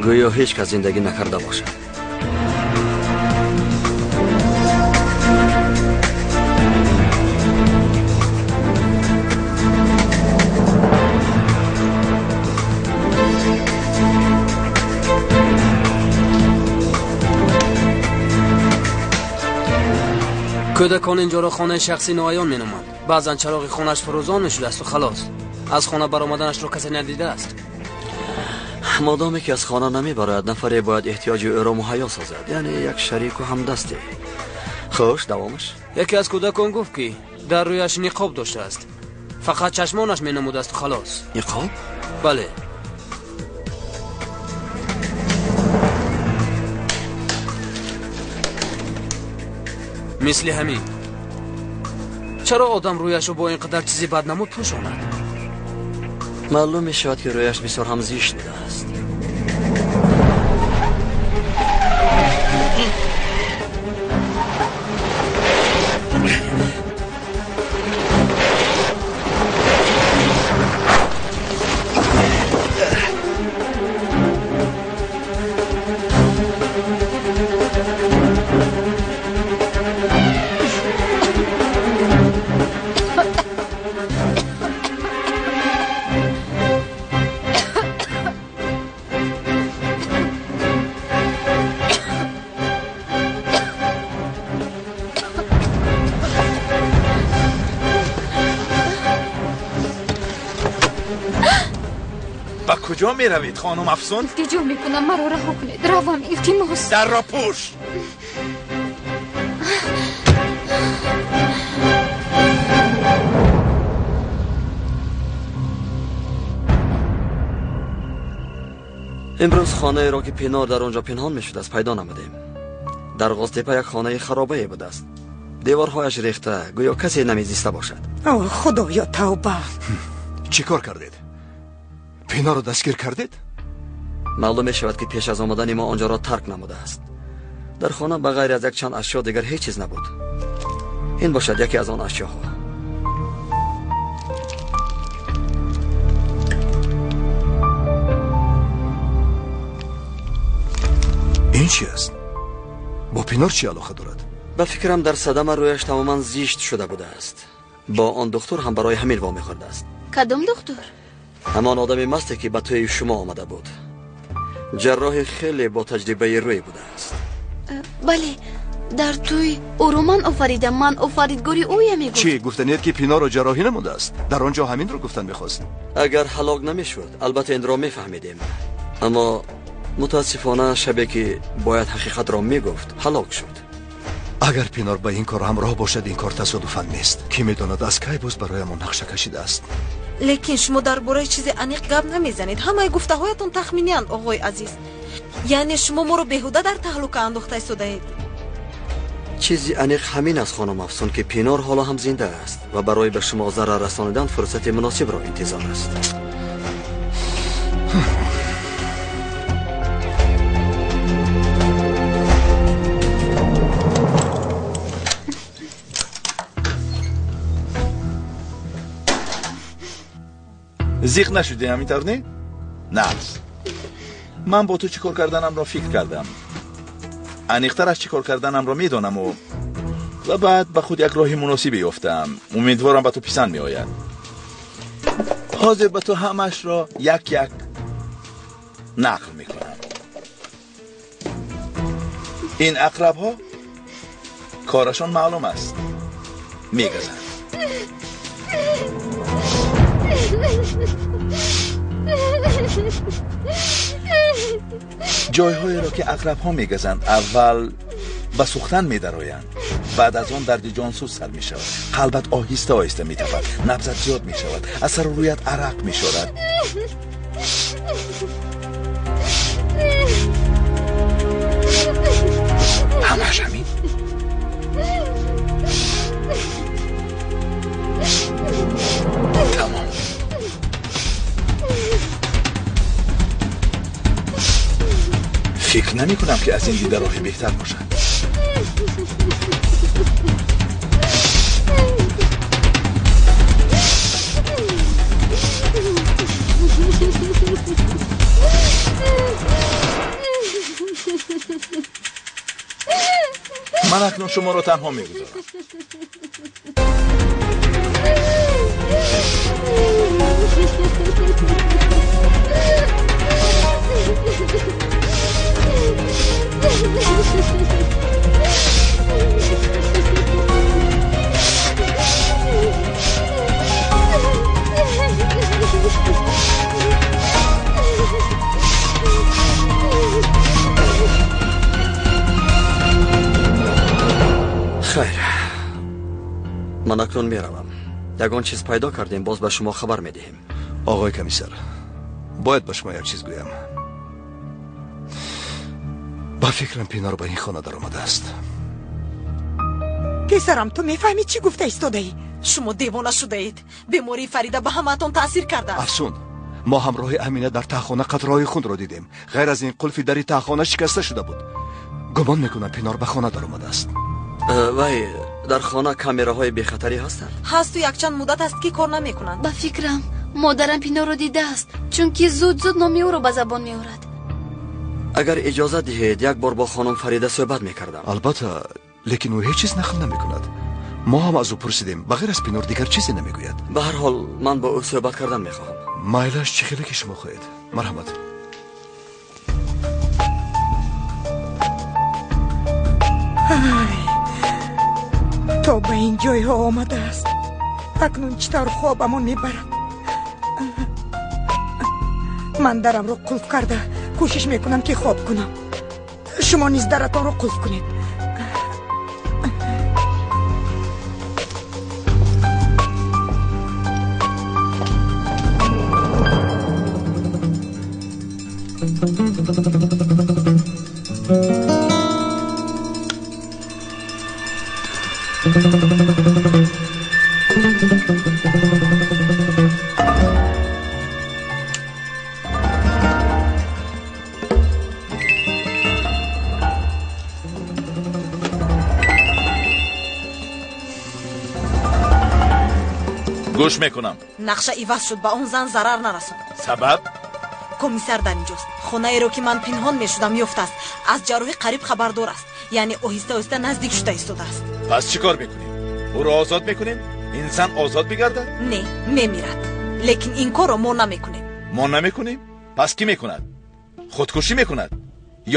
Гӯё ҳеҷ кас зиндагӣ накарда бошад. Кӯдакон инҷоро хонаи шахсӣ ноаён меноманд. Баъзан чароғи хонааш фурӯзон мешудааст халос. Аз хона баромаданашро касе надидааст. Модоме ки аз хона намебарояд, нафаре бояд эҳтиёҷи ӯро муҳайё созад, яъне як шарику ҳамдасте. Хуш, давомаш. Яке аз кӯдакон гуфт, ки дар рӯяш ниқоб доштааст. Фақат чашмонаш менамудааст халос. Ниқоб? Бале. Мисли ҳамин. Чаро одам рӯяшро бо ин қадар чизи баднамуд пӯшонад? Маълум мешавад, ки рӯяш бисёр ҳам зишт будааст. Ба куҷо меравед, хонум Афсун? Илтиҷо мекунам, маро раҳо кунед. Равам, илтимос. Дарро пӯш. Имрӯз хонаеро, ки Пинор дар он ҷо пинҳон мешудааст, пайдо намудем. Дар Ғоздепа як хонаи харобае будааст. Деворҳояш рехта, гӯё касе намезиста бошад. О, худоё, тавба! Чӣ кор кардед? Пинорро дастгир кардед? Маълум мешавад, ки пеш аз омадани мо он ҷоро тарк намудааст. Дар хона ба ғайр аз якчанд ашё дигар ҳеҷ чиз набуд. Ин бошад яке аз он ашёҳо. Ин чи аст? Бо Пинор чӣ алоқа дорад? Ба фикрам, дар садама рӯяш тамоман зишт шуда будааст. Бо он духтур ҳам барои ҳамин вомехӯрдааст. Кадом духтур? Ҳамон одами масте, ки ба тӯи шумо омада буд. Ҷарроҳи хеле бо таҷрибаи рӯй будааст. Бале, дар тӯй ӯро ман офаридам, ман офаридгори ӯя мегуфт. Чӣ гуфтаният, ки Пинорро ҷарроҳӣ намудааст? Дар он ҷо ҳаминро гуфтан мехост. Агар ҳалок намешуд, албатта инро мефаҳмидем. Аммо мутаассифона шабе, ки бояд ҳақиқатро мегуфт, ҳалок шуд. Агар Пинор ба ин кор ҳамроҳ бошад, ин кор тасодуфан нест. Кӣ медонад, аз кай боз бароямон нақша кашидааст. Лекин шумо дар бораи чизи аниқ гап намезанед. Ҳамаи гуфтаҳоятон тахминиянд, оғои азиз. Яъне шумо моро беҳуда дар таҳлука андохта истодаед. Чизи аниқ ҳамин аст, хонум Афсун, ки Пинор ҳоло ҳам зинда аст ва барои ба шумо зарар расонидан фурсати муносибро интизор аст. Зиқ нашудӣ, ҳамин тавр не? Нағз. Ман бо ту чӣ кор карданамро фикр кардам. Аниқтараш чӣ кор карданамро медонаму ва баъд ба худ як роҳи муносибе ёфтам. Умедворам, ба ту писанд меояд. Ҳозир ба ту ҳамаашро як як нақл мекунам. Ин ақрабҳо корашон маълум аст, мегазанд. Ҷойҳоеро ки ақрабҳо мегазанд, аввал ба сӯхтан медароянд, баъд аз он дарди ҷонсӯз сар мешавад. Қалбат оҳиста оҳиста метапад, набзат зиёд мешавад, аз сару рӯят арақ мешорад. Ҳамааш ҳамин. Тамом. Фикр намекунам, ки аз ин дида роҳи беҳтар бошад. Ман акнун шуморо танҳо мегузорам. Хайр, ман акнун меравам. Ягон чиз пайдо кардем, боз ба шумо хабар медиҳем. Оғои комиссар, бояд ба шумо як чиз гӯям. Ба фикрам Пинор ба ин хона даромадааст. Писарам, ту мефаҳмӣ чӣ гуфта истодаӣ? Шумо девона шудаед. Бемории Фарида ба ҳамаатон таъсир кардааст. Афсун, мо ҳамроҳи Амина дар таҳхона қатраҳои хунро дидем. Ғайр аз ин қулфи дари таҳхона шикаста шуда буд. Гумон мекунам Пинор ба хона даромадааст. Вай, дар хона камераҳои бехатарӣ ҳастанд? Ҳасту якчанд муддат аст, ки кор намекунанд. Ба фикрам, модарам Пинорро дидааст, чунки зуд-зуд номи ӯро ба забон меорад. Агар иҷозат диҳед, як бор бо хонум Фарида суҳбат мекардам. Албатта, лекин ӯ ҳеҷ чиз нақл намекунад. Мо ҳам аз ӯ пурсидем, ба ғайр аз Пинор дигар чизе намегӯяд. Ба ҳар ҳол, ман бо ӯ суҳбат кардан мехоҳам. Майлаш, чӣ хеле ки шумо хоҳед. Марҳамат. То ба ин ҷойҳо омадааст. Акнун чӣ тавр хобамон мебарад? Ман дарамро қулф карда кӯшиш мекунам, ки хоб кунам. Шумо низ даратонро қулф кунед. Гӯш мекунам. Нақша иваз шуд, ба он зан зарар нарасонд. Сабаб? Комиссар дар инҷост. Хонаеро, ки ман пинҳон мешудам, ёфтааст. Аз ҷарроҳӣ қариб хабардор аст. Яъне оҳиста оҳиста наздик шуда истодааст. Пас чӣ кор мекунем? Ӯро озод мекунем? Ин зан озод бигардад? Не, мемирад. Лекин ин корро мо намекунем. Мо намекунем? Пас кӣ мекунад? Худкушӣ мекунад?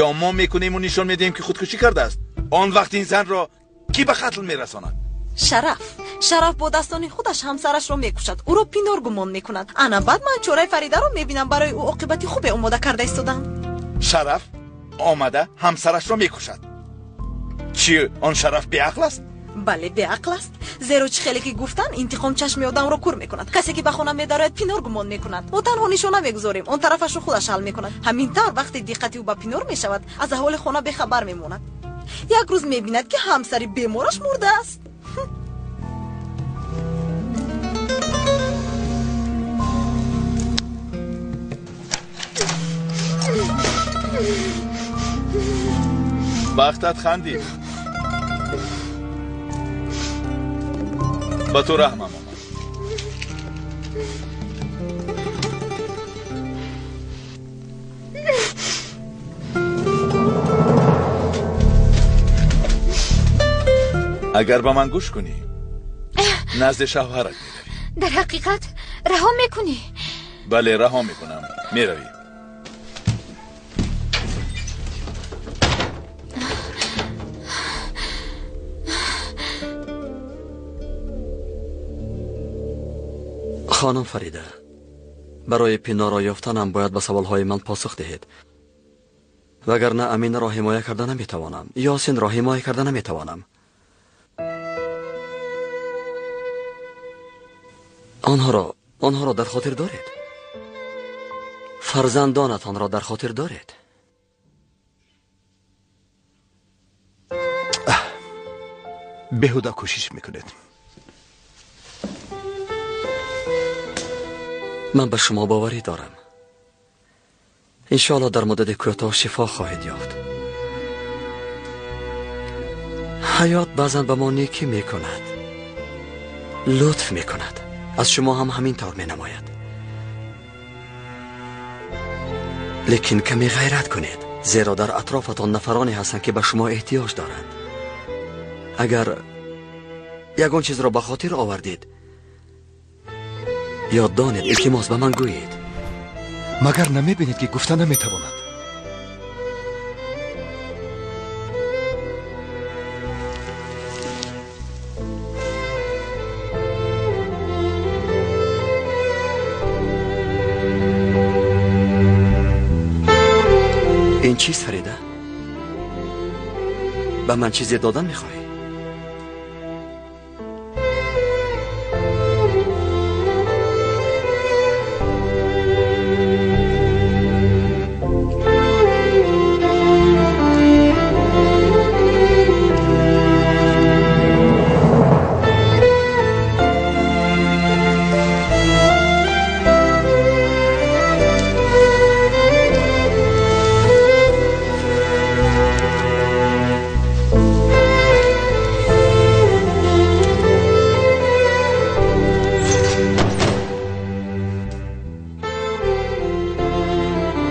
Ё мо мекунему нишон медиҳем, ки худкушӣ кардааст? Он вақт ин занро кӣ ба қатл мерасонад? Шараф. Шараф бо дастони худаш ҳамсарашро мекушад. Ӯро Пинор гумон мекунад. Ана баъд ман чораи Фаридаро мебинам, барои ӯ оқибати хубе омода карда истодам. Шараф омада ҳамсарашро мекушад. Чӣ, он Шараф беақл аст? Бале, беақл аст. Зеро чӣ хеле ки гуфтан, интиқом чашми одамро кур мекунад. Касе ки ба хона медарояд, Пинор гумон мекунад. Мо танҳо нишона мегузорем, он тарафашро худаш ҳал мекунад. Ҳамин тавр вақте диққати ӯ ба Пинор мешавад, аз аҳволи хона бехабар мемонад. Як рӯз мебинад, ки ҳамсари бемораш мурдааст. Бахтат хандид. Ба ту раҳмам омад. Агар ба ман гӯш кунӣ, назди шавҳарат меравӣ. Дар ҳақиқат раҳо мекунӣ? Бале, раҳо мекунам. Меравӣ. Хонум Фарида, Барои Пиноро ёфтанам бояд ба саволҳои ман посух диҳед. Вагарна Аминаро ҳимоя карда наметавонам, Ёсинро ҳимоя карда наметавонам. Онҳоро дар хотир доред? Фарзандонатонро дар хотир доред? Беҳуда кӯшиш мекунед. Ман ба шумо боварӣ дорам. Иншоалло дар муддати кӯтоҳ шифо хоҳед ёфт. Ҳаёт баъзан ба мо некӣ мекунад, лутф мекунад. Аз шумо ҳам ҳамин тавр менамояд. Лекин каме ғайрат кунед, зеро дар атрофатон нафароне ҳастанд, ки ба шумо эҳтиёҷ доранд. Агар ягон чизро ба хотир овардед ё донед, илтимос ба ман гӯед. Магар намебинед, ки гуфта наметавонад? Ин чиз, Фарида? Ба ман чизе додан мехоҳӣ?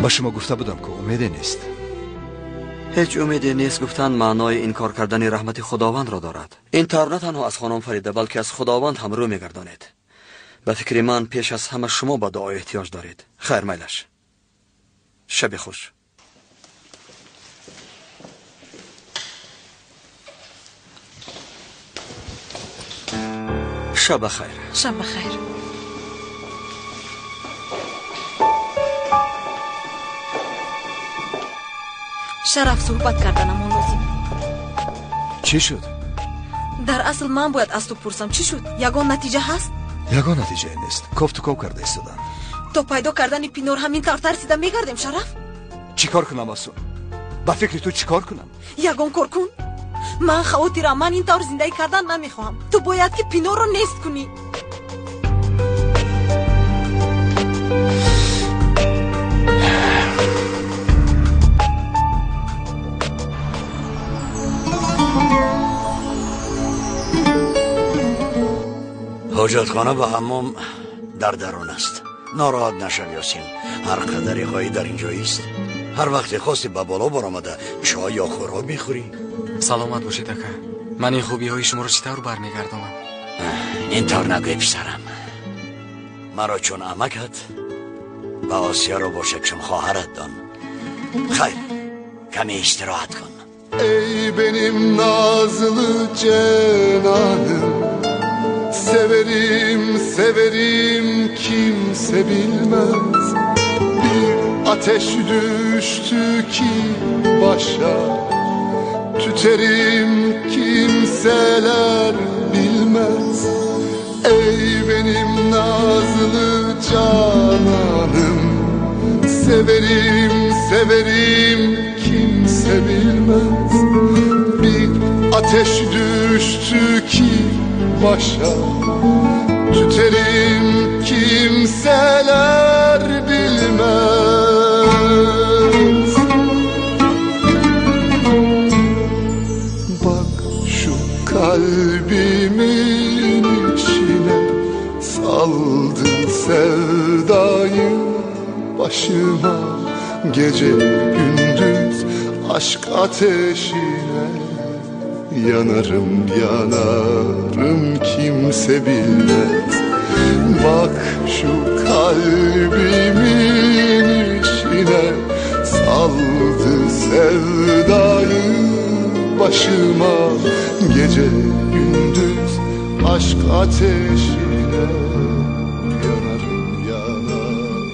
Ба шумо гуфта будам, ки умеде нест. Ҳеҷ умеде нест гуфтан маънои инкор кардани раҳмати Худовандро дорад. Ин тавр на танҳо аз хонум Фарида, балки аз Худованд ҳам рӯ мегардонед. Ба фикри ман пеш аз ҳама шумо ба дуо эҳтиёҷ доред. Хайр, майлаш. Шаби хуш. Шаб бахайр. Шаб бахайр. Шараф, суҳбат карданамон лозим. Чӣ шуд? Дар асл ман бояд аз ту пурсам, чӣ шуд? Ягон натиҷа ҳаст? Ягон натиҷае нест. Кофту ков карда истодам. То пайдо кардани Пинор ҳамин тавр тарсида мегардем, Шараф? Чӣ кор кунам, Афсун? Ба фикри ту чӣ кор кунам? Ягон кор кун. Ман хавотирам, ман ин тавр зиндагӣ кардан намехоҳам. Ту бояд ки Пинорро нест кунӣ. ҳоҷатхона ва ҳаммом дар дарун аст. Нороҳат нашав, Ёсин. Ҳар қадаре хоҳӣ дар ин ҷо ист. Ҳар вақте хости ба боло баромада чой ё хӯрок мехӯрӣ. Саломат бошед, ака. Ман ин хубиҳои шуморо чӣ тавр бармегардонам? Ин тавр нагӯй, писарам. Маро чун амакат ва Осиёро бошад чун хоҳарат дон. Хайр, каме истироҳат кун. Ey benim nazlı cenanım, severim severim kimse bilmez. Bir ateş düştü ki başa, tüterim kimseler bilmez. Ey benim nazlı cananım, severim severim kimse bilmez. Bir ateş düştü ki başa, tüterim kimseler bilmez. Bak şu kalbimin içine saldın sevdayı başıma. Gece gündüz aşk ateşine yanarım yanarım kimse bilmez. Bak şu kalbimin içine saldı sevdayı başıma. Gece gündüz aşk ateşine yanarım yanarım.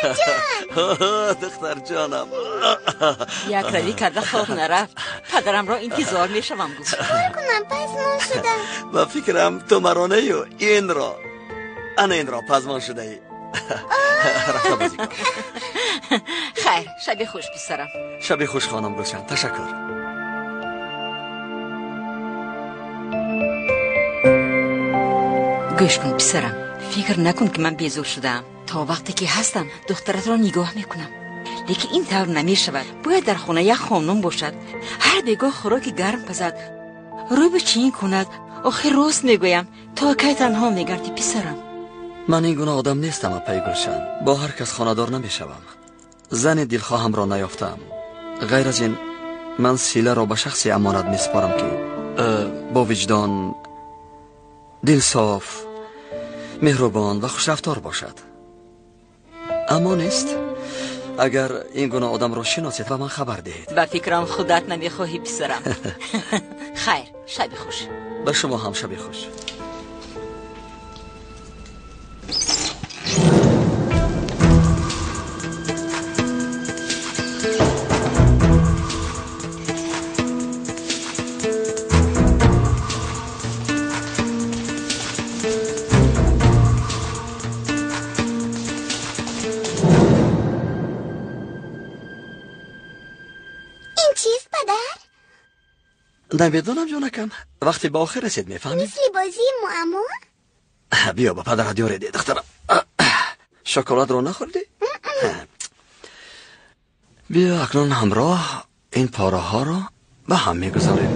Падарҷон! Духтарҷонам. Як равӣ карда хоб нарафт. Падарамро интизор мешавам, гуфт. Чӣ кор кунам, пазмон шудам. Ба фикрам ту маро нею инро, ана инро пазмон шудаӣ. Рафта бозӣ кун. Хайр, шаби хуш, писарам. Шаби хуш, хонум Гулшан. Ташаккур. Гӯш кун, писарам, фикр накун, ки ман безор шудаам. То вақте ки ҳастам, духтаратро нигоҳ мекунам. Лекин ин тавр намешавад. Бояд дар хона як хонум бошад, ҳар бегоҳ хӯроки гарм пазад, рӯбу чин кунад. Охир рост мегӯям, то кай танҳо мегардӣ, писарам? Ман ин гуна одам нестам, апаи Гулшан. Бо ҳар кас хонадор намешавам. Зани дилхоҳамро наёфтаам. Ғайр аз ин, ман силаро ба шахсе амонат месупорам, ки бо виҷдон, дилсоф, меҳрубон ва хушрафтор бошад. Аммо нест. Агар ин гуна одамро шиносед, ба ман хабар диҳед. Ба фикрам, худат намехоҳӣ, писарам. Хайр, шаби хуш. Ба шумо ҳам шаби хуш. Намедонам, ҷонакам. Вақте ба охир расид, мефаҳмӣ. Мисли бозии муаммо? Биё, ба падарат ёре де, духтарам. Шоколадро нахӯрдӣ? Биё, акнун ҳамроҳ ин пораҳоро ба ҳам мегузорем.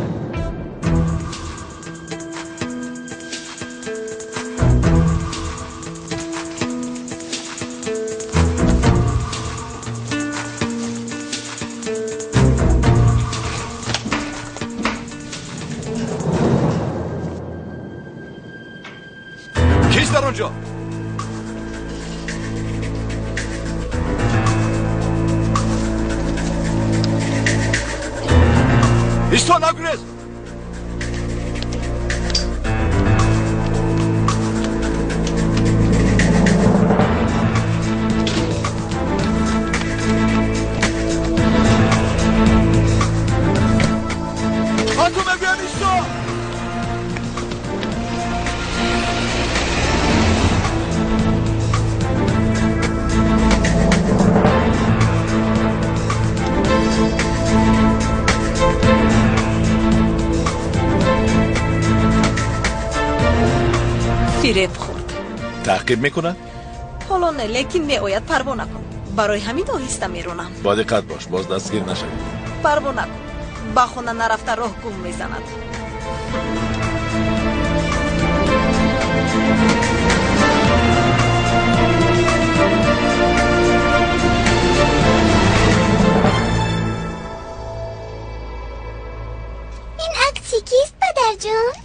Кист дар он ҷо? Исто, нагурез! Ман ту мегӯям, исто! Фиреб хӯрд. Таъқиб мекунад? Ҳоло не, лекин меояд, парво накун. Барои ҳамин оҳиста меронам. Бо диққат бош, боз дастгир нашавӣ. Парво накун, ба хона нарафта роҳ гум мезанад. Ин акси кист, падарҷон?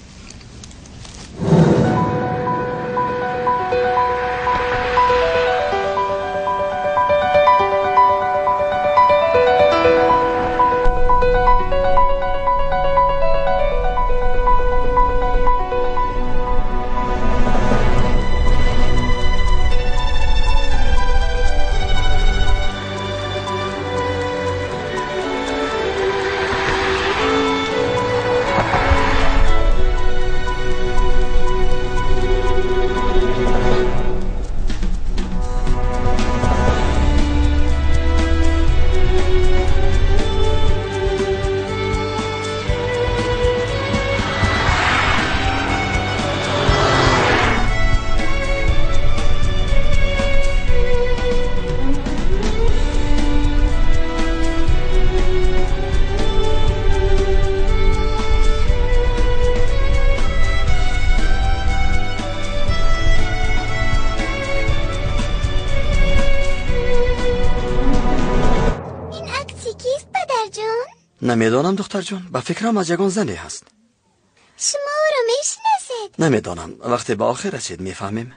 Намедонам, духтарҷон, ба фикрам аз ягон зане ҳаст. Шумо ӯро мешиносед? Намедонам, вақте ба охир расид, мефаҳмем.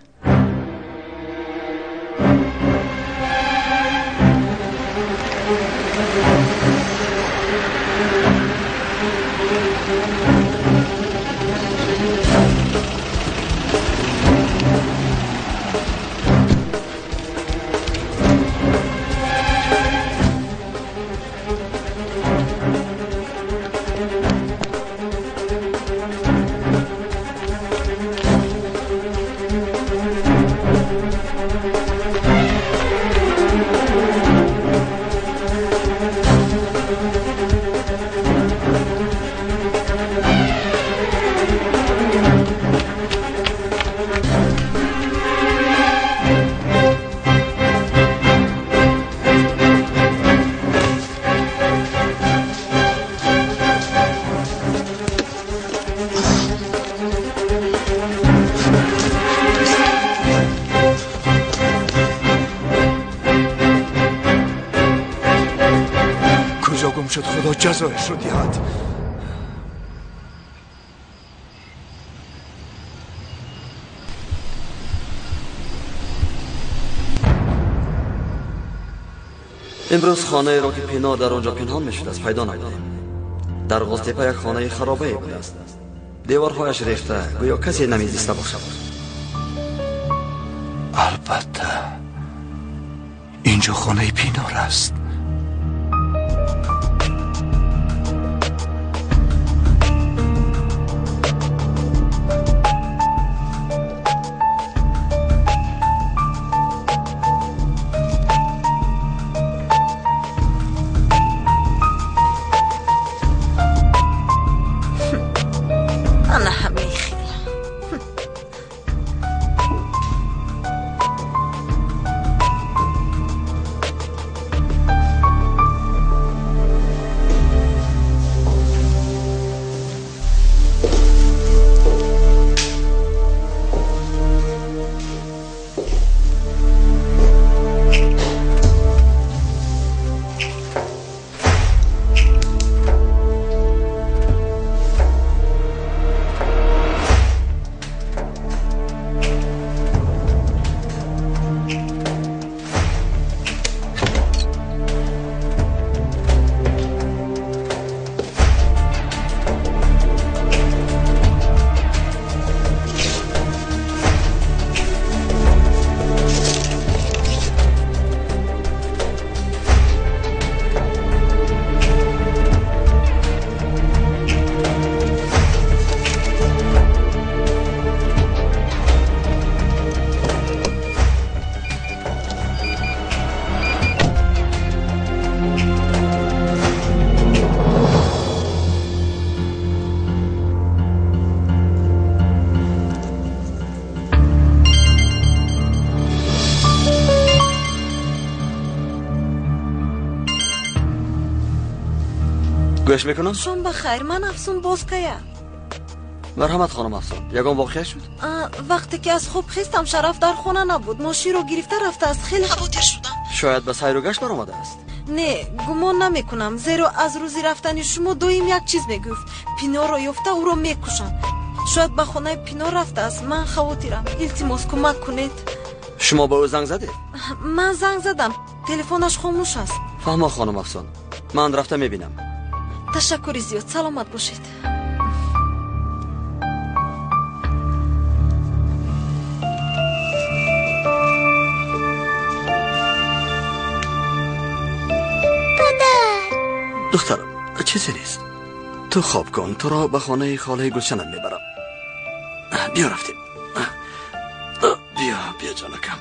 шуд, Худо ҷазояшро диҳад. Имрӯз хонаеро ки Пинор дар он ҷо пинҳон мешудааст пайдо намудем. Дар Ғоздепа як хонаи харобае будааст. Деворҳояш рехта, гӯё касе намезиста бошад. Албатта, инҷо хонаи Пинор аст. گوش میکنم؟ شام بخیر، من افسون بازکایم. مرحمت خانم افسون، یگان واقعه شد؟ وقتی که از خوب خیستم شرف در خانه نبود، ماشین رو گرفته رفته است. خیلی خاطر شدم. شاید به سیر و گشت برآمده است. نه، گمان نمیکنم، زیرا از روزی رفتن شما دویم یک چیز میگفت، پینار را یافته او را میکشم. شاید به خانه پینار رفته است. من خاطرم. التماس کمک کنید. شما به او زنگ زدید؟ من زنگ زدم، تلفنش خاموش است. فهما خانم افسون، من رفته میبینم. تشکر زیاد، سلامت باشید. پدر، دخترم چیزی نیست، تو خواب کن، تو را به خانه خاله گلشنم میبرم. بیا رفتیم. بیا بیا جانکم.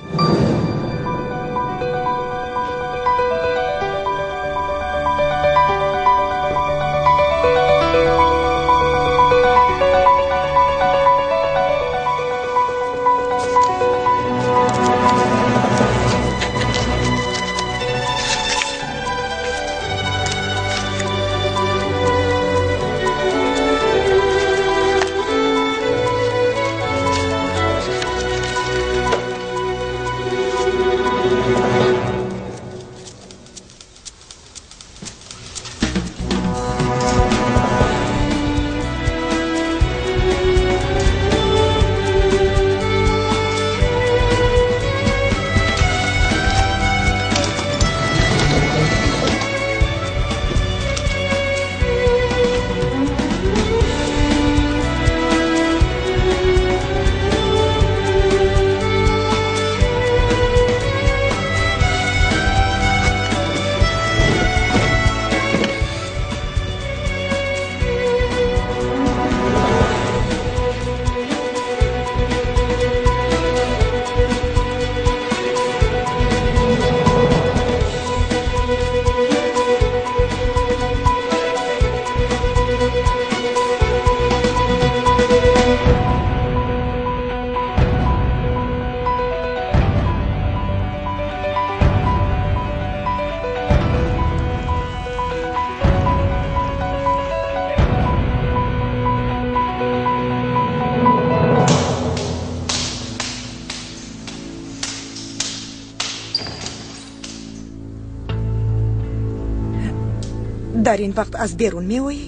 Дар ин вақт аз берун меоӣ?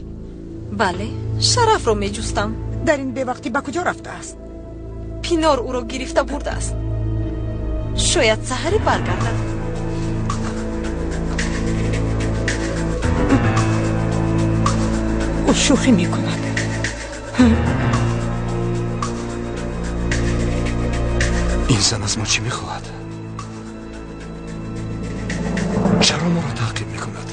Бале, Шарафро меҷустам. Дар ин бевақтӣ ба куҷо рафтааст? Пинор ӯро гирифта бурдааст. Шояд саҳаре баргардад. Ӯ шӯхӣ мекунад. Ин зан аз мо чӣ мехоҳад? Чаро моро таъқиб мекунад?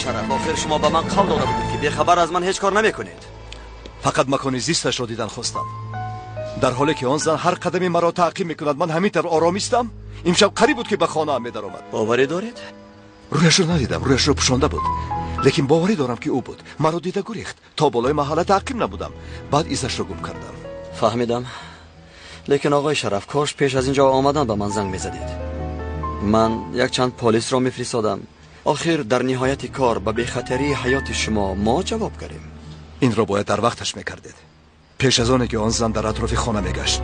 Шараф, охир шумо ба ман қавл дода будед, ки бехабар аз ман ҳеҷ кор намекунед. Фақат макони зисташро дидан хостам. Дар ҳоле ки он зан ҳар қадами маро таъқиб мекунад, ман ҳамин тавр оромистам. Имшаб қариб буд, ки ба хонаам медаромад. Боварӣ доред? Рӯяшро надидам, рӯяшро пӯшонда буд. Лекин боварӣ дорам, ки ӯ буд. Маро дида гурехт. То болои маҳалла таъқиб набудам. Баъд изашро гум кардам. Фаҳмидам. Лекин оғои Шараф, кош пеш аз инҷо омадан ба ман занг мезадед. Ман якчанд полисро мефиристодам. Охир дар ниҳояти кор ба бехатарии ҳаёти шумо мо ҷавобгарем. Инро бояд дар вақташ мекардед, пеш аз оне ки он зан дар атрофи хона мегашт.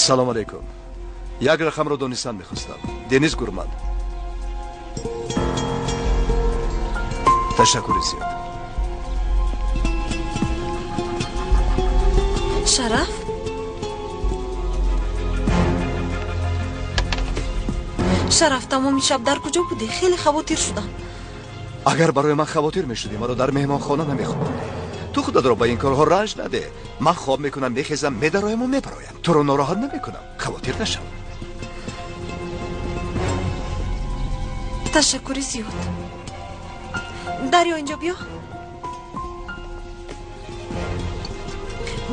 Салом алейкум. Як рақамро донистан мехостам. Денис Гурман. Ташаккури зиёд. Шараф? Шараф, тамоми шаб дар куҷо будӣ? Хеле хавотир шудам. Агар барои ман хавотир мешудӣ, маро дар меҳмонхона намехобондӣ. Ту худатро ба ин корҳо ранҷ наде. Ман хоб мекунам, мехезам, медароям мебароям. Туро нороҳат намекунам. Хавотир нашав. Ташаккури зиёд. Дарё, инҷо биё.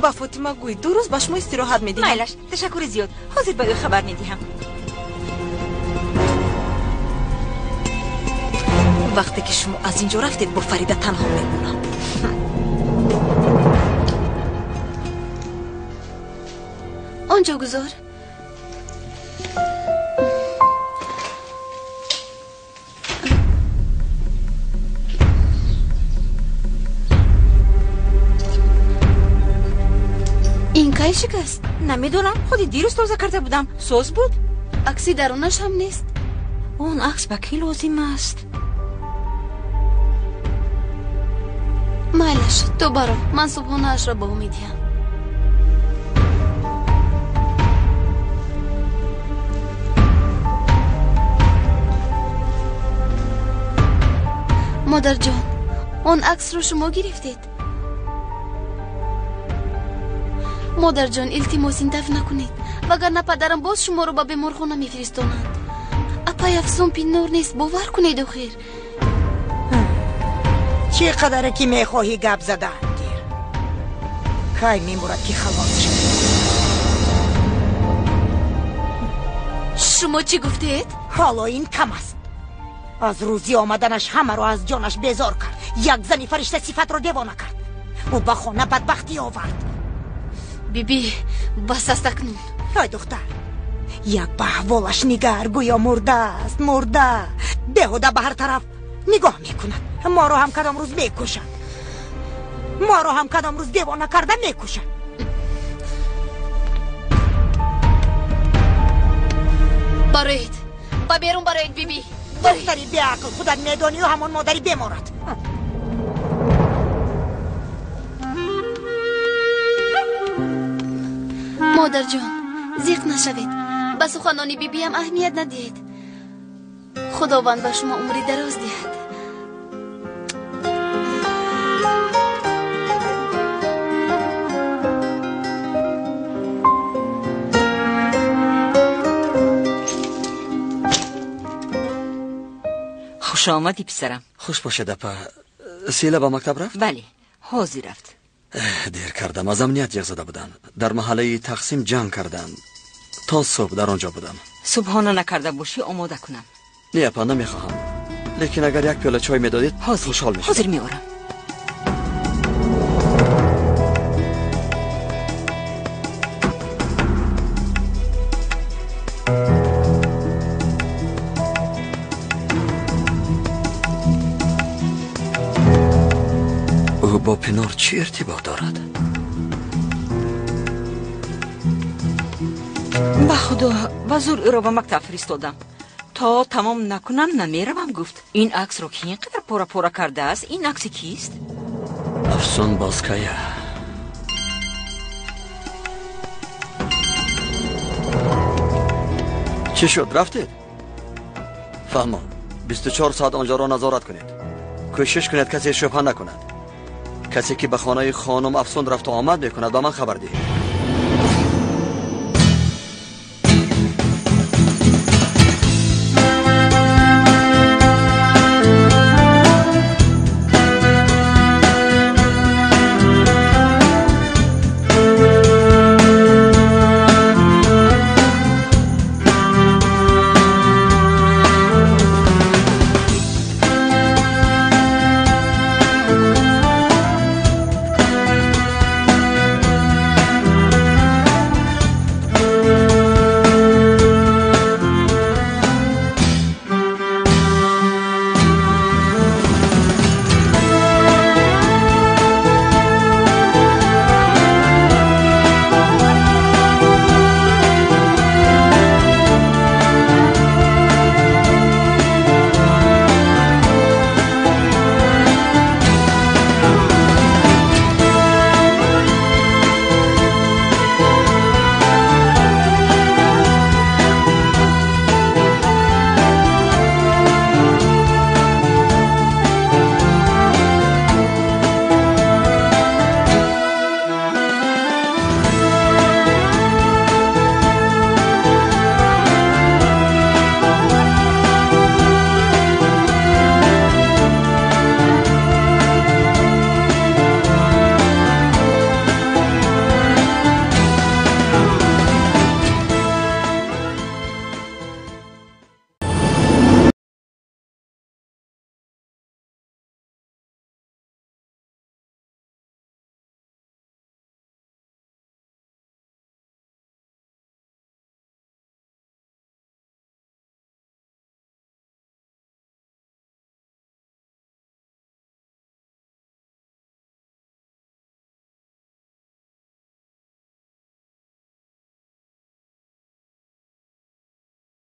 Ба Фотима гӯй, 2 рӯз ба шумо истироҳат медиҳам. Майлаш, ташаккури зиёд. Ҳозир ба ӯ хабар медиҳам. Вақте ки шумо аз инҷо рафтед, бо Фарида танҳо мемонам. Онҷо гузор. Ин кай шикаст? Намедонам, худи дирӯз тоза карда будам. Соз буд? Акси дарунаш ҳам нест. Он акс ба кӣ лозим аст? Майлаш, ту баро, ман субҳонаашро ба ӯ медиҳам. Модарҷон, он аксро шумо гирифтед? Модарҷон, илтимос, ин таф накунед, вагарна падарам боз шуморо ба беморхона мефиристонанд. Апай Афсун Пиннор нест, бовар кунед охир. Чӣ қадаре ки мехоҳӣ гап задан гир. Кай мемурад ки халос шавад? Шумо чӣ гуфтед? Ҳоло ин кам аст. Аз рӯзи омаданаш ҳамаро аз ҷонаш безор кард. Як зани фаришта сифатро девона кард. Ӯ ба хона бадбахтӣ овард. Биби, бас аст акнун. Ой духтар, як ба аҳволаш нигар, гӯё мурдааст, мурда. Беҳуда ба ҳар тараф нигоҳ мекунад. Моро ҳам кадом рӯз мекушад. Моро ҳам кадом рӯз девона карда мекушад. Бароед, ба берун бароед, биби. Духтари беақл, худат медонию ҳамон модари беморат. Модарҷон, зиқ нашавед. Ба суханони бибиам аҳамият надиҳед. Худованд ба шумо умри дароз диҳад. Хуш омадӣ, писарам. Хуш бошед, апа. Сила ба мактаб рафт? Бале, ҳозир рафт. Дер кардам, аз амният ҷеғ зада буданд. Дар маҳаллаи Тақсим ҷанг карданд. То субҳ дар он ҷо будам. Субҳона накарда бошӣ, омода кунам. Не, апа, намехоҳам. Лекин агар як пиёла чой медодед, хушҳол мешудам. Ҳозир меорам. Ӯ бо Пинор чӣ иртибот дорад? Ба худо, ба зур ӯро ба мактаб фиристодам. То тамом накунам намеравам, гуфт. Ин аксро ки ин қадар пора-пора кардааст? Ин акси кист? Афсун Бозкая. Чӣ шуд, рафтед? Фаҳмо, 24 соат онҷоро назорат кунед. Кӯшиш кунед касе шубҳа накунад. Касе ки ба хонаи хонум Афсун рафту омад мекунад, ба ман хабар диҳед.